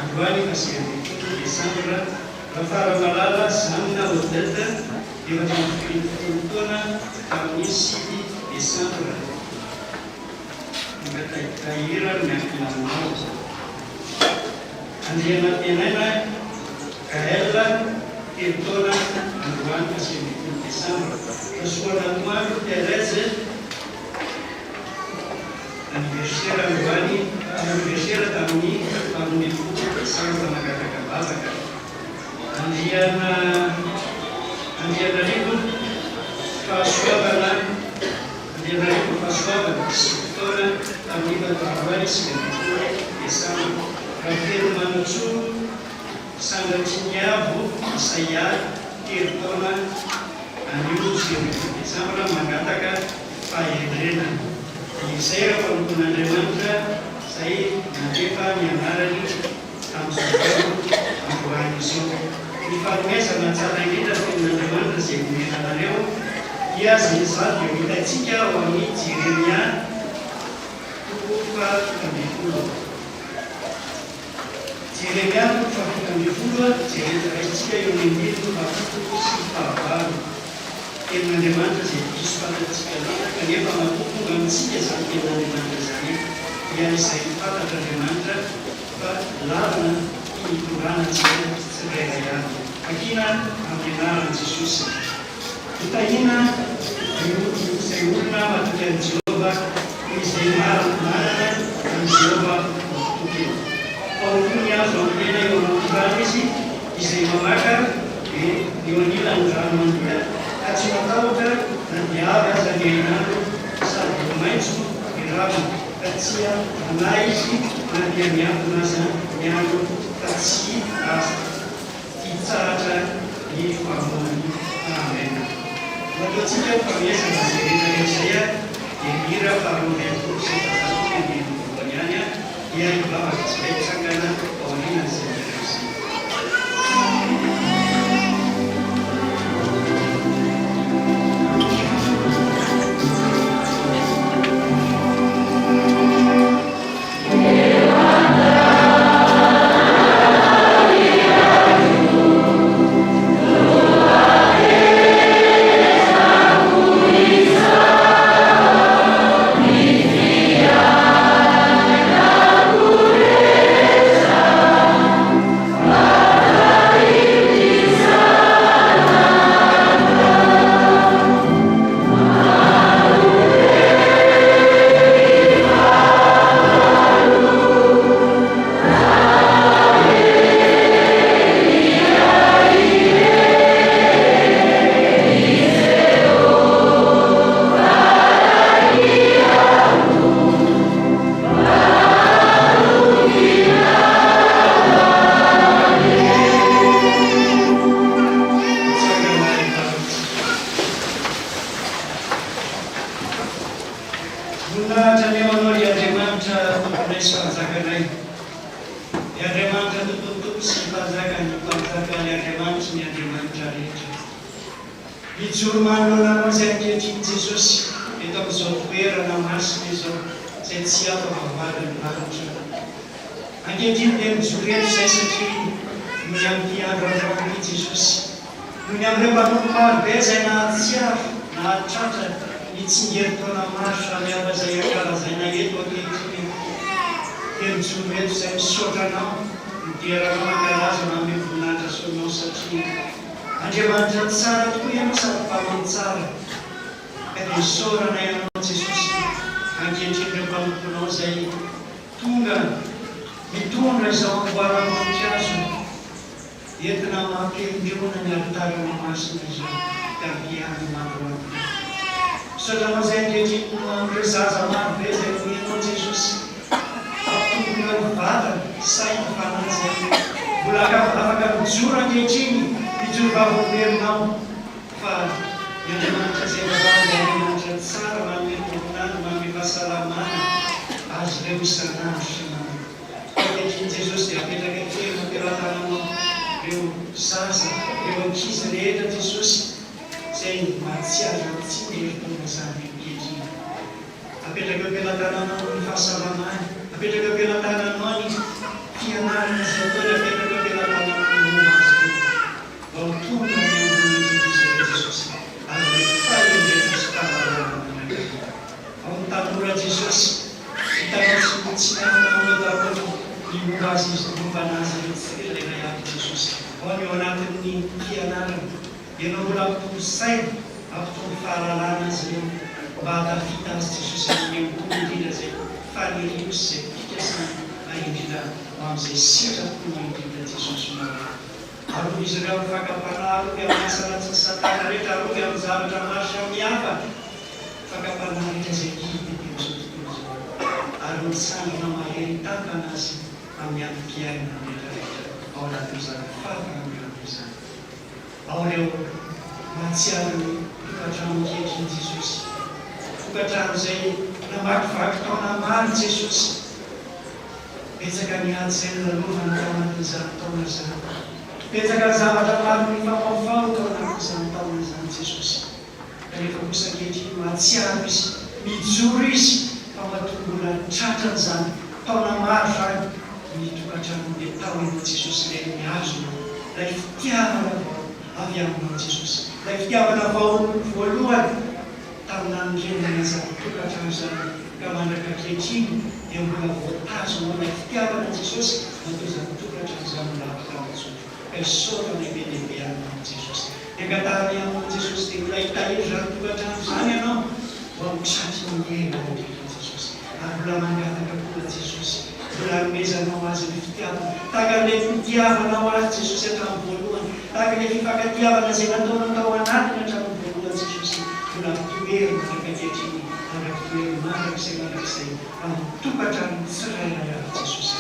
androany faha-19 desambra. Rafaramalala Zanina Odette, 14 taona, tamin'ny 9 desambra. Mangatahira miankina aminao. Andrianantenaina Gaël, 3 taona, androany faha-19 desambra. Rasoanatoandro Thérèse, Anniversaire androany, anniversaire tamin'ny 18 desambra mangataka vavaka. Andriana Andrianarivo Fahasoavana Andrianarivo Fahasoavana, 9 taona tamin'ny androany 19 desambra. Ravelomanantsoa Sandratriniavo Isaia, 3 taona anio 19 desambra mangataka fahendrena. Dia izay ireo mpanompon'Andriamanitra izay nandefa ny anarany tamin'izao andro androany izao. Ny fanomezana tsara indrindra ny tenin'Andriamanitra izay nomena anareo dia izay izany dia ho hitantsika ao amin'ny Jeremia toko faha-17. Jeremia toko faha-17, jerena raisintsika eo amin'ny andininy fahafito sy fahavalo. Tenin'Andriamanitra izay diso fantatsika loatra, kanefa matoa tonga amintsika izany Tenin'Andriamanitra izany dia izay fantatr'Andriamanitra fa lalana tiany hitondrana antsika tsirairay avy. Vakina amin'ny anaran'i Jesosy. Hotahiana izay olona matoky an'i Jehovah, toy izay manana an'i Jehovah ho tokiny. Fa ho toy ny hazo ambolena eo amoron-drano izy, izay mamaka eo anilan'ny rano mandoka, ka tsy matahotra na dia avy aza ny hainandro, sady ho maitso ny raviny, ka tsy hanahy izy na dia miantona aza ny andro, fa tsy hitsahatra ny famoany. Amen. Ho ataontsika ny fanomezana izay rehetra rehetra izay dia ny hira faha 462 ny andininy voalohany ihany dia hivavaka isika hitsangana aorianan'izay hira izay. Mitsangana hivavaka isika. Voninahitra anie ho Anao ry Andriamanitra Tomponay sy Mpanjakanay, ry Andriamanitra Tompon'ny tompo sy Mpanjakan'ny mpanjaka, ry Andriamanitry ny andriamanitra rehetra. Mijoro manoloana Anao izay ankehitriny Jesosy eto amin'izao toerana masina izao izay tsy hafa vavahadin'ny lanitra. Ankehitriny dia mijoro eto izay satria noho ny amin'ity andro androany ity Jesosy, noho ny amin'ireo mpanompo maro be izay nahatsiaro, nahatratra ny tsingerin-taona maro samihafa izay ankalazaina eto ankehitriny dia mijoro eto izay misaotra Anao, midera Anao, mankalaza, manome voninahitra soa Anao satria Andriamanitra tsara tokoa Ianao sady Mpamonjy tsara. Ka dia isaoranay Anao Jesosy ankehitriny ireo mpanomponao izay tonga mitondra izao amboaram-boninkazo. Entina mampihendrona ny alitaranao masina izao tamin'ity andro androany ity. Misaotra anao izay ankehitriny noho amin'ireo zaza maro be izay nomenao Jesosy. Ampitombonao ny vatana, saina, fanahy izay mbola afaka mijoro ankehitriny hijoro vavolombelonao fa ny Andriamanitra izay vavahana dia Andriamanitra tsara manome tombon'andro, manome fahasalamana azy ireo isan'andro isan'andro. Ankehitriny Jesosy dia apetraka kely eo am-pelatananao ireo zaza, ireo ankizy rehetra Jesosy izay mahatsiaro izany tsindry-herintaona izany ankehitriny. Apetraka eo am-pelatananao ny fahasalamany, apetraka eo am-pelatananao ny fianarana izay ataony, apetraka eo am-pelatananao ny momba azy ireo. Mba ho tonga any ambony indrindra izy ireo Jesosy ary ho fahendrena sy fahalalana mandrakariva. Ao ny tanora Jesosy. Hitanao tsy ho tsy nanana anao daholo ny momba azy izy momba anazy ireo tsirairay avy Jesosy ao ny ao anatin'ny fianarana ianao mbola hampitombo saina hampitombo fahalalana azy ireo mba hahatafita azy Jesosy amin'ny ambony indrindra izay faniriany sy izay fikasany ary indrindra ho amin'izay sitrapony indrindra Jesosy malala arovy izy ireo amin'ny fakam-panahy arovy amin'ny asa ratsin'i satana rehetra arovy amin'ny zavatra maro samihafa Fakam-panahy rehetra izay hita ety amin'izao tontolo izao, ary mitsangana mahery tantana azy amin'ny androm-piainany rehetra rehetra ao anatin'izany fahafahampiana izany. Ao ireo mahatsiaro ny tokantrano ankehitriny Jesosy, tokantrano izay namakivaky taona maro Jesosy. Betsaka ny ady izay nolalovana tao anatin'izany taona izany. Betsaka ny zavatra maro nifamahofaho tao anatin'izany taona izany Jesosy. Kanefa kosa ankehitriny mahatsiaro izy, mijoro izy fa matoa mbola tratran'izany taona maro izany ny tokantranony dia tao ianao Jesosy ilay nihazona ilay fitiavana vao avy aminao Jesosy, ilay fitiavana vao voalohany tamin'ny nanorenana izany tokantrano izany ka mandraka ankehitriny dia mbola voatazonao ilay fitiavana Jesosy matoa izany tokantrano izany mbola afaka mijoro. Isaorana be dia be Aminao Jesosy. Ny angatahanay Aminao Jesosy dia mbola hitahiry izany tokantrano izany Ianao ho amin'ny tratry ny ela indrindra Jesosy. Ary mbola mangataka koa Jesosy mbola hanomezanao azy ny fitiavana tahaka an'ilay nitiavanao azy Jesosy hatramin'ny voalohany, tahaka ilay fifankatiavana izay nataonao tao anatiny hatramin'ny voalohany Jesosy mbola tohero mandrak'ankehitriny mandrakitohero mandrakizay mandrakizay amin'ny tokantranon'ny tsirairay avy Jesosy.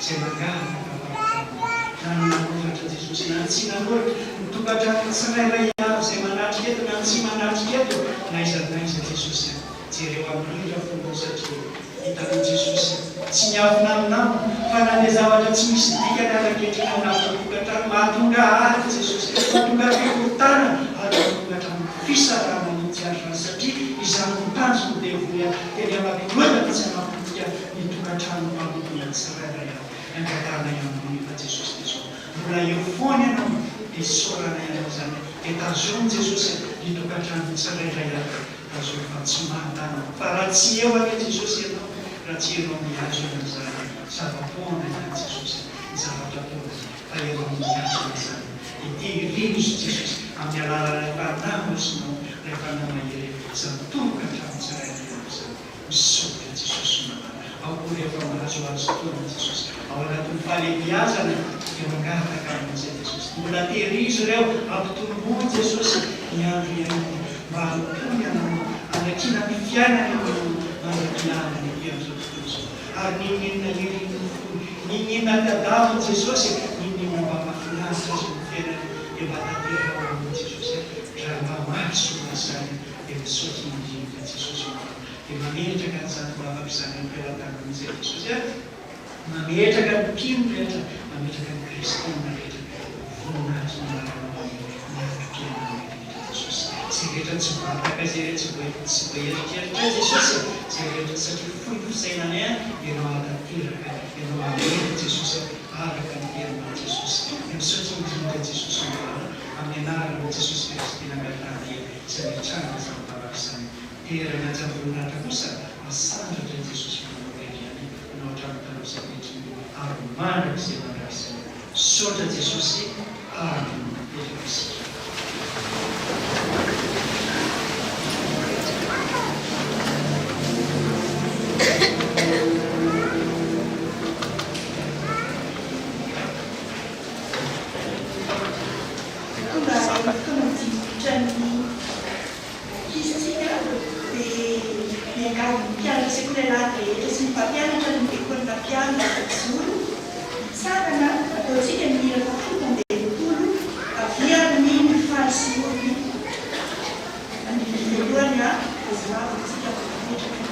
Izay mangataka vavaka aminy, na ny nanoratra Jesosy na ny tsy nanoratra, ny tokantranon'ny tsirairay avy izay manatrika eto na ny tsy manatrika eto, na aiza na aiza Jesosy a, jereo hamindra fonao satria hitanao Jesosy tsy miafina aminao fa na dia zavatra tsy misy dikany aza ankehitriny ao anatin'ny tokantrano mahatonga ady Jesosy, mahatonga fikorontanana ary mahatonga hatramin'ny fisarahana mihitsy ary izany satria izany no tanjon'ny devoly a, dia ny hanakorodana sy hanapotika ny tokantrano mpanompona tsirairay avy angatahanay aminao nefa Jesosy dia zao mbola eo foana ianao dia isaoranay anao izany dia tazomy Jesosy a ny tokantrano tsirairay avy tazomy fa tsy mahatana fa raha tsy eo anie Jesosy ianao raha tsy ianao mihazona an'izany zava-poana izany Jesosy ny zavatra ataonay fa ianao mihazona izany dia tehirizo Jesosy amin'ny alalan'ilay Fanahy Masinao ilay Fanahy mahery izany tokantrano tsirairay avy izany Misaotra Jesosy malala. Ao koa rehefa mahazoazo taona Jesosy. Ao anatin'ny fahalehibiazana dia mangataka amin'izay Jesosy. Mbola tehirizo ireo, ampitomboy Jesosy ny andro iainany mba hanompoany Anao, hanakiana ny fiainany Aminao mandra-pialany ety amin'izao tontolo izao. Ary n'inon'inona irin'ny fony, n'inon'inona tadiaviny Jesosy, n'inon'inona mba mahafinaritra azy eo amin'ny fiainany dia mba tanteraho aminy Jesosy raha mba mahasoa azy izany. Dia misaotra indrindra Jesosy ô. Dia mametraka an'izany vavaka izany eo am-pelatanana izay Jesosy a. Mametraka ny mpino rehetra, mametraka ny kristiana rehetra voninahitry ny anaranao amin'ny ny androm-piainanay rehetra Jesosy. Izay rehetra tsy vavaka, izay rehetra tsy voa tsy voaeritreritra Jesosy a, izay rehetra satria fohy ny fisainanay a, Ianao hahatanteraka, Ianao hamerina Jesosy a, araka ny teninao Jesosy. Dia misaotra indrindra Jesosy malala amin'ny anaranao Jesosy Kristy nangatahanay. Izay mitranga izany vavaka izany. Toerana tsy ambonin'Atra kosa asandratra i Jesosy manao irery ihany nanao hatramin'ny taloha sy ankehitriny ary mandrakizay mandrakizay. Misaotra Jesosy Amen. Mipetraka isika. Amin'ny fotoana midimiditran'ny ankizintsika dia miangavy ny mpianatra sekoly alahady rehetra sy ny mpampianatra ny ekolina mpiaro hijoro hitsangana ataontsika ny hira fahafito amby 60 Avia amin'ny mifaly sy ory andininy voalohany a azavy antsika vao mipetraka.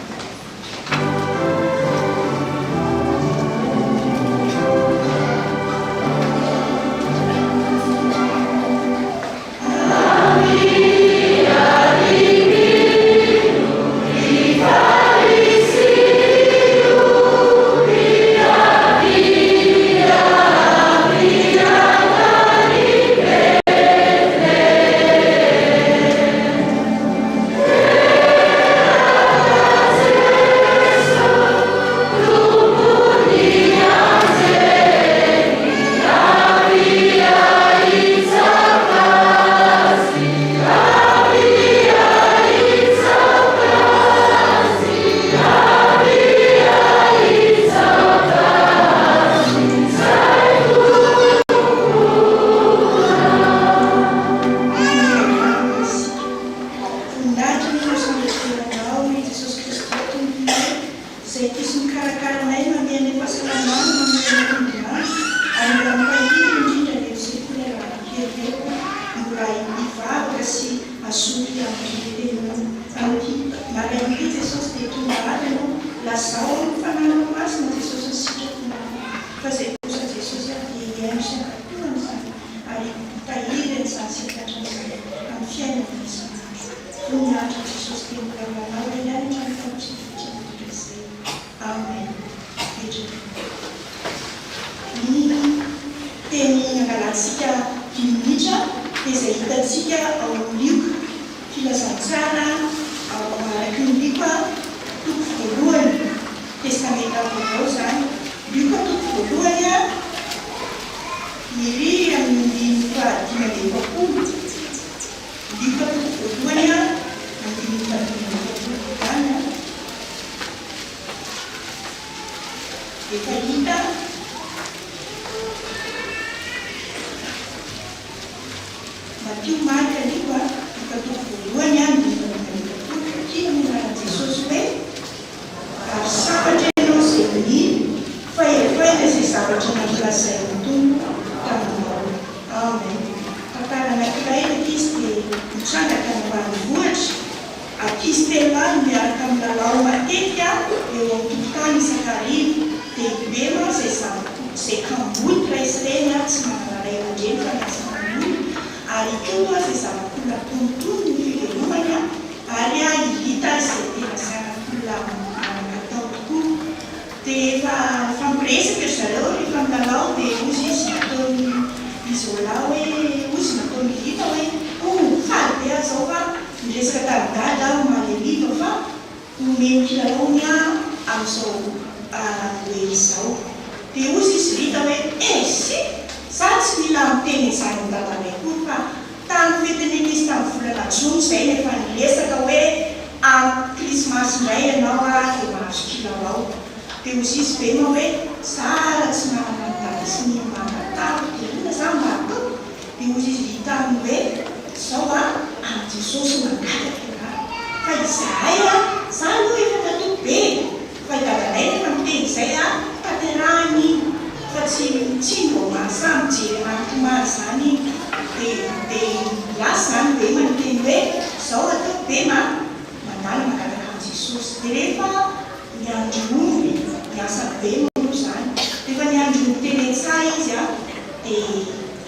Voninahitra ny fahasamihafenanao ry Jesosy Kristy Tomponay izay tia sy mikarakara anay manome anay fahasalamana manome anay tombon'andro ary mbola mitahiry indrindra ireo sekoly Analakely ireo mbola hivavaka sy hazoto hianatra ny teninao amin'ity maraina ity Jesosy dia tonga avy ianao lazao amin'ny fanahinao masina Jesosy ny sitraponao fa izay kosa Jesosy a dia hihaino sy hankatò an'izany ary hitahiry an'izany sy hampiatra an'izany amin'ny fiainana isan'andro. Voninahitra Jesosy dia mbola ho anao eny ihany hatramin'ny fanosehatra mandrakizay. Amen. Mipetraka. Ny teny angalantsika dimy minitra dia izay hitantsika ao amin'ny Lioka, Filazantsara ao araky ny Lioka toko voalohany, Testamenta Vaovao izany. Lioka toko voalohany. Iry amin'ny andininy faha-45. Lioka toko voalohany andininy faha-45 ihany an. Efa hita. Matio, Marka, Lioka, Lioka toko voalohany andininy faha-45. Vakina ny anaran'i Jesosy hoe. Ary sambatra ianao izay mino fa efaina izay zavatra nolazain'ny Tompo taminao. Amen. Tantara anankiray ny ankizy dia nitranga tany ambanivohitra. Ankizy telo lahy miaraka milalao matetika eo amin'ny tokotany isan-kariva. Dia i Bema izay zanako izay kamboty ray sy reny ary tsy manana ray aman-dreny fa miasa aman'olona ary i Koto izay zanak'olona antonontonony ny fivelomany Ary i Lita izay tena zanak'olona manan-katao tokoa. Dia efa nifampiresaka ry zareo rehefa nilalao dia hozy izy nataon'i Izola hoe, hozy nataon'i Lita hoe, oh, faly be aho izao fa niresaka tamin'i Dada aho omaly hariva fa homeny kilalao ny ahy amin'izao Noely izao. Dia hozy izy Lita hoe, eh si! Za tsy mila miteny an'izany amin'i Dadanay akory fa Tamin'ny fetin'ny ankizy tamin'ny volana jona izay no efa niresaka hoe amin'ny krismasy indray ianao dia mahazo kilalao. Dia hozy izy Bema hoe za ara tsy manana an'i dada sy neny mangatahako dia inona za mba ataoko? Dia hozy izy Rita aminy hoe zao a amin'i Jesosy mangataka ianah fa izahay a za aloha efa matoky be e! Fa i dadanay rehefa miteny izay a, tanterahiny iny fa tsy tsy mbo mahasahy mijery anah mitomany izany iny. Dia dia lasa izany Bema niteny hoe izao ataoko Bema a, mandalo mangataka amin'i Jesosy. Dia rehefa niandry omby, niasa Bema moa izany, rehefa niandry omby teny an-tsaha izy a, dia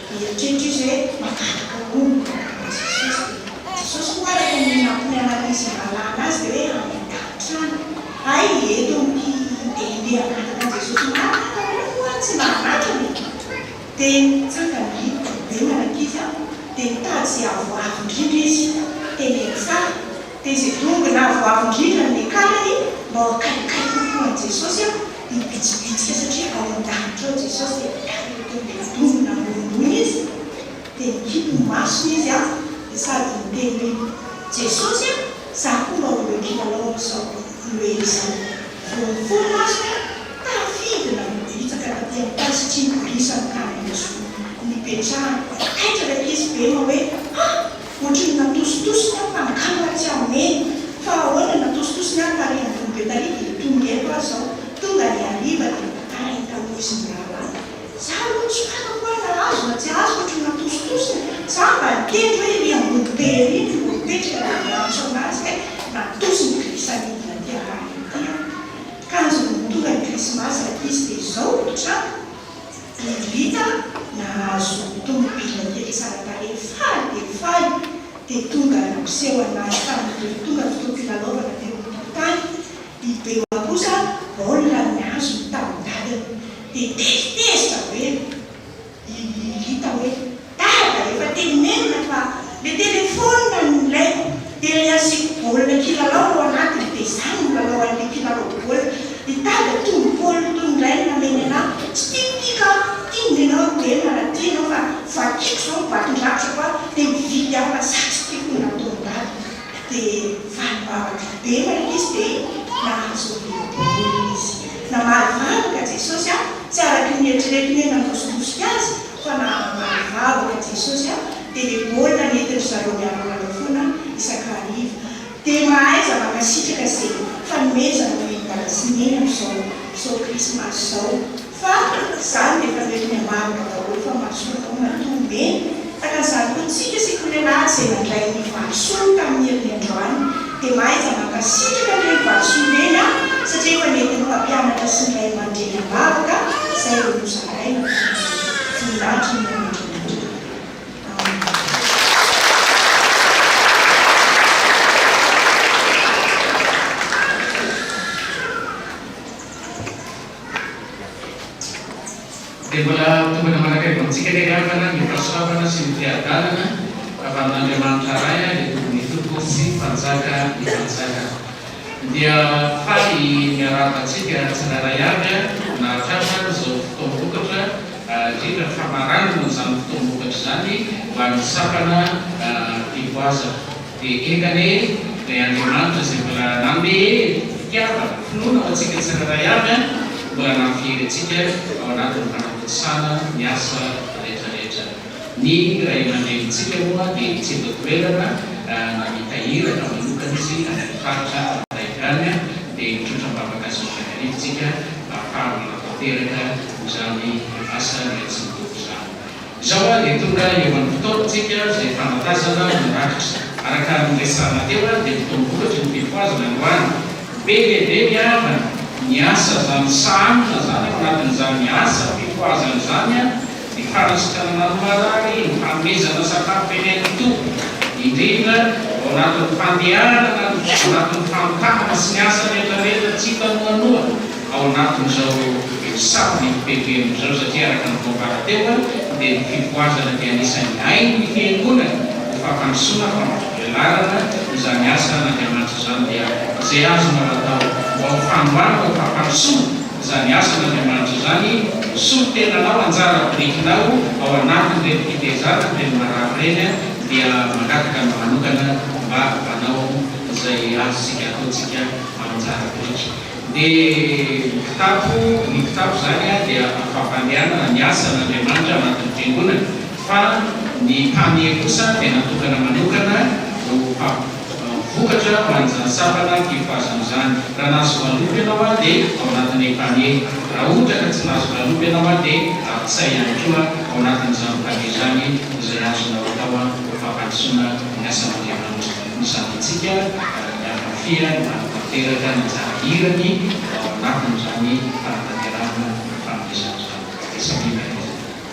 nieritreritra izy hoe mangataka omby amin'i Jesosy. Dia Jesosy moa araka ny nampianarin'izy lalàna azy dia hoe any an-danitra any. Hay eto amin'ity dia handeha hangataka an'i Jesosy marina aho nareo moa tsy mba hanatrana e! Dia nitsangana i Robena rankizy a, dia nitady izay avoavo indrindra izy teny an-tsaha, dia izay dongona avoavo indrindra no niakarany mba ho akaikikaiky kokoa an'i Jesosy a, dia nibitsibitsika satria ao an-danitra ao Jesosy dia niakatra teo amin'ilay dongona ambonimbony izy, dia nikipy ny masony izy a, dia sady niteny hoe, Jesosy a, za koa mba omeo kilalao amin'izao Noely izao. Vao nifoha ny masony a, tafidina nibitsaka taty amin'ny tany satria nibolisany tany amin'izao nipetrahany. Taitra ilay ankizy be ma hoe, ha! Ohatry ny natositosiny aho fa angamba tsy hameno. Fa ahoana, natositosiny aho tary ambony be tary dia tonga eto aho izao. Tonga ny hariva dia notantarainy tamin'izy mirahalahy. Za aloha tsy fantako hoe nahazo na tsy hahazo fa ohatry ny natositosiny. Za mba nitendry hoe ery ambony be ery no mipetraka dia niantso anazy kay natosiny glissa-nidina aty ambany aty aho. Kanjo nony tonga ny krismasy rankizy dia izao no nitranga. I Lita nahazo tomobila kely tsara tarehy, faly dia faly, dia tonga nampiseho anazy tamin'ireo tonga fotoam-pilalaovana teo amin'ny tokotany. I Bewa kosa baolina ny azony tamin'ny dadany. Dia tezitezitra be i Lita hoe, Dada, efa tenenina fa le telefaonina no ilaiko, dia le asiako baolina kilalao ao anatiny, dia izaho no milalao an'le kilalao baolina. I Dada tony baolina tony indray no nameny anah, tsy tiako ity ka, tiany nenao ry Bema raha tianao fa vakiko izao ny boatin-drakotra fa dia mividy aho fa za tsy tiako ny nataon'i Dada. Dia valim-bavaka be ilay izy dia nahazo an'ilay baolina izy. Namaly vavaka Jesosy a, tsy araka ny eritreretiny hoe nandosidosika azy fa namaly vavaka Jesosy a, dia ilay baolina nentin-dry zareo miara-milalao foana isan-kariva. Dia mahaiza mankasitraka izay fanomezana omen'i Dada sy Neny amin'izao izao krismasy izao. Fa izany dia efa noentiny ambavaka daholo fa mahasoa anao matoa omena. Tahaka an'izany koa tsika sekoly alahady izay nandray ny valisoa tamin'ny heriny androany dia mahaiza mankasitraka an'ireny valisoa ireny an satria efa nentin'ny mpampianatra sy ny ray aman-dreny ambavaka izay vao nozaraina tamin'ny voninahitry ny Andriamanitra. Amen. Dia mbola tombana manakaiky amintsika anie ry havana ny fahasoavana sy ny fiadanana avy amin'Andriamanitra Ray ilay Tompon'ny Tompo sy Mpanjaka ny Mpanjaka. Dia faly miarahaba antsika tsirairay avy nahatratra izao fotoam-bokatra indrindra famaranana izany fotoam-bokatra izany ho an'ny sampana Fivoazana. Dia enga anie ilay Andriamanitra izay mbola nanome hery, fitiavana, finoana ho antsika tsirairay avy an, mbola nampiery antsika ao anatin'ny fanatontosana ny asa rehetra rehetra. Ny ray aman-drenintsika moa dia tsy eto an-toerana, namita iraka manokana izy any amin'ny faritra Antahibe any, dia mitrotra am-bavaka azy mandrakariva isika mba hahafahany manatanteraka izany asa niantsoan'ny Tompo izany. Izao ary dia tonga eo amin'ny fotoantsika izay fanatazana ny rakitra. Araka ny noresahana teo ary dia fotoam-bokatry ny fifohazana androany. Be dia be ny havana, ny asa izany sahanina izany ao anatin'izany asa fifohazana izany, ny fanasitranana ny marary, ny fanomezana sakafo eny amin'ny toby, indrindra ao anatin'ny fandehanana, ao anatin'ny fanokanana sy ny asa rehetra rehetra tsy hita noanoa. ao anatin'izao sampona IPPM izao satria araka ny voambara teo dia ny fifohazana dia anisan'ny ain'ny fiangonana ho fampandrosoana fampivelarana izany asa an'Andriamanitra izany dia izay azonao atao mba ho fanohanana ho fampandrosoana izany asa an'Andriamanitra izany ho solontenanao anjara birikinao ao anatin'ireny fitezana ireny marary ireny dia mangataka anao manokana mba hanao izay azontsika ataontsika anjara biriky. Ny kitapo, ny kitapo izany dia fampandehanana ny asan'Andriamanitra anatin'ny fiangonana, fa ny panier kosa dia natokana manokana ho vokatra ho an'izany sampana fifohazana izany. Raha nahazo valopy ianao dia ao anatin'ilay panier, raha ohatra ka tsy nahazo valopy ianao dia arotsay ihany koa ao anatin'izany panier izany izay azonao atao ho fampandrosoana ny asan'Andriamanitra. Ny zanatsika miara-mifehy ny manatanteraka ny anjara hirany ao anatin'izany fanatanterahana ny fanomezana izany. Dia samia mahereza daholo.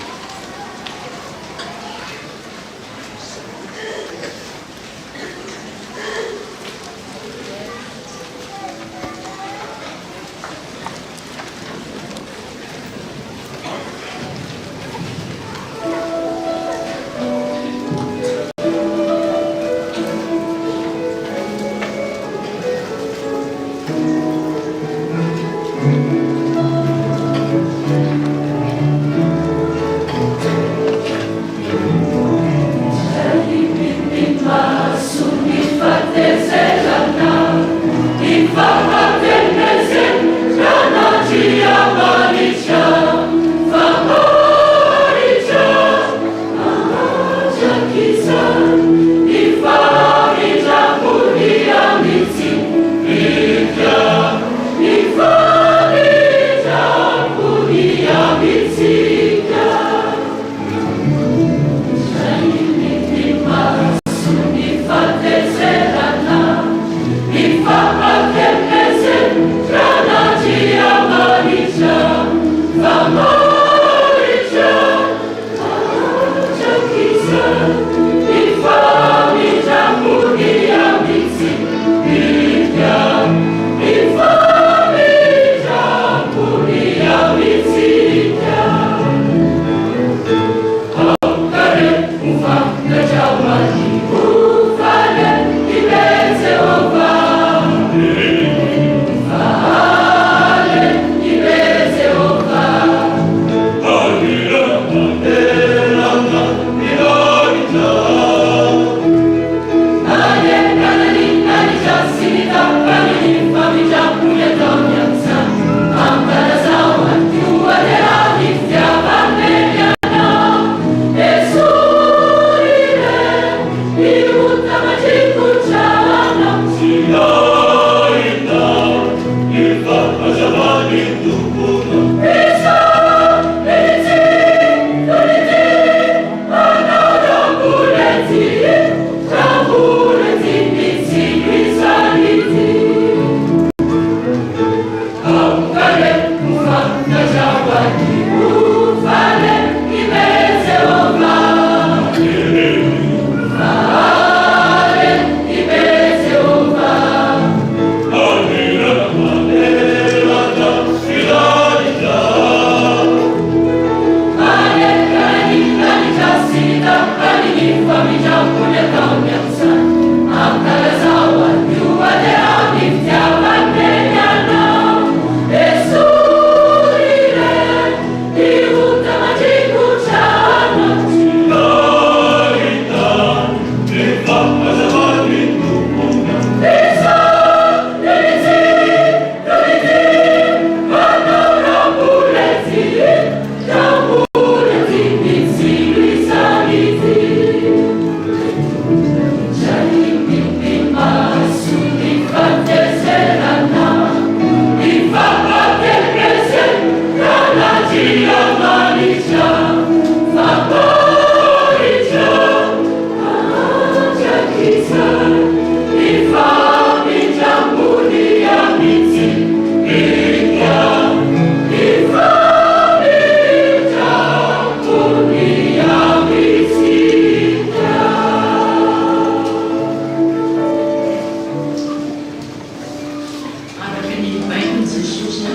Araka ny baikon'i Jesosy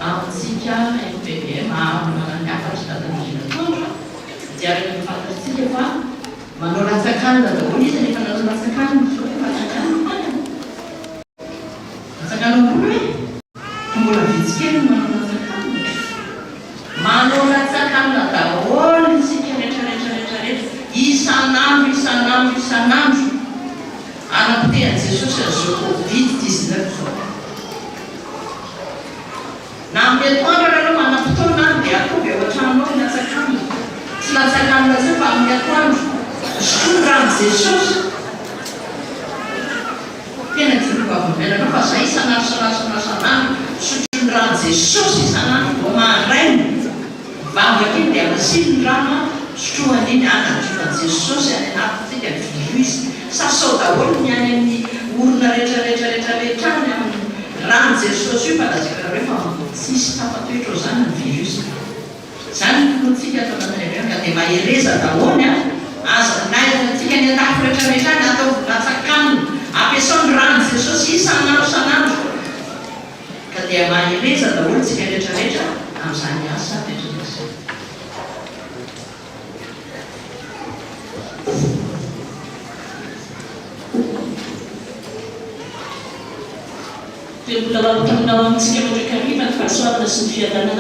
amintsika MPBM hahavonana ny hafatr'i Dadanandrianatoandro dia araka ny fantatsika fa manao latsakanina daholo izy nefa nanao latsakanina izao hoe latsakanina tanana latsakanina ambony hoe fa mbola vitsy kely ny manao latsakanina manao latsakanina daholo isika rehetra rehetra rehetra rehetra isan'andro isan'andro isan'andro Anapotehan'i Jesosy an'izao covid 19 izao. Na amin'ny atoandro ary ianao manam-potoana dia ataovy ao an-trano ao ny latsakanina. Tsy latsakanina intsony fa amin'ny atoandro. Sotroy ny ran'i Jesosy. Tena ijoroako vavolombelona anao fa zay isan'andro isan'andro isan'andro isan'andro misotro ny ran'i Jesosy isan'andro vao maraina. Mivavaka iny dia masino ny rano an, sotroana iny hanadiovan'i Jesosy any anatintsika ny virus, sasao daholo ny any amin'ny orona rehetra rehetra rehetra rehetra any amin'ny ran'i Jesosy io fa lazaiko anareo fa tsisy tafatoetra ao zany ny virus, zany ny finoantsika ato anatin'ny avion ka dia mahereza daholo an, aza naizina antsika any andafy rehetra rehetra any, ataovy latsakanina, ampiasao ny ran'i Jesosy isan'andro isan'andro. Ka dia mahereza daholo tsika rehetra rehetra amin'izany asa rehetra rehetra izany. Dia mbola ho antonona ho amintsika mandrakariva ny fahasoavana sy ny fiadanana.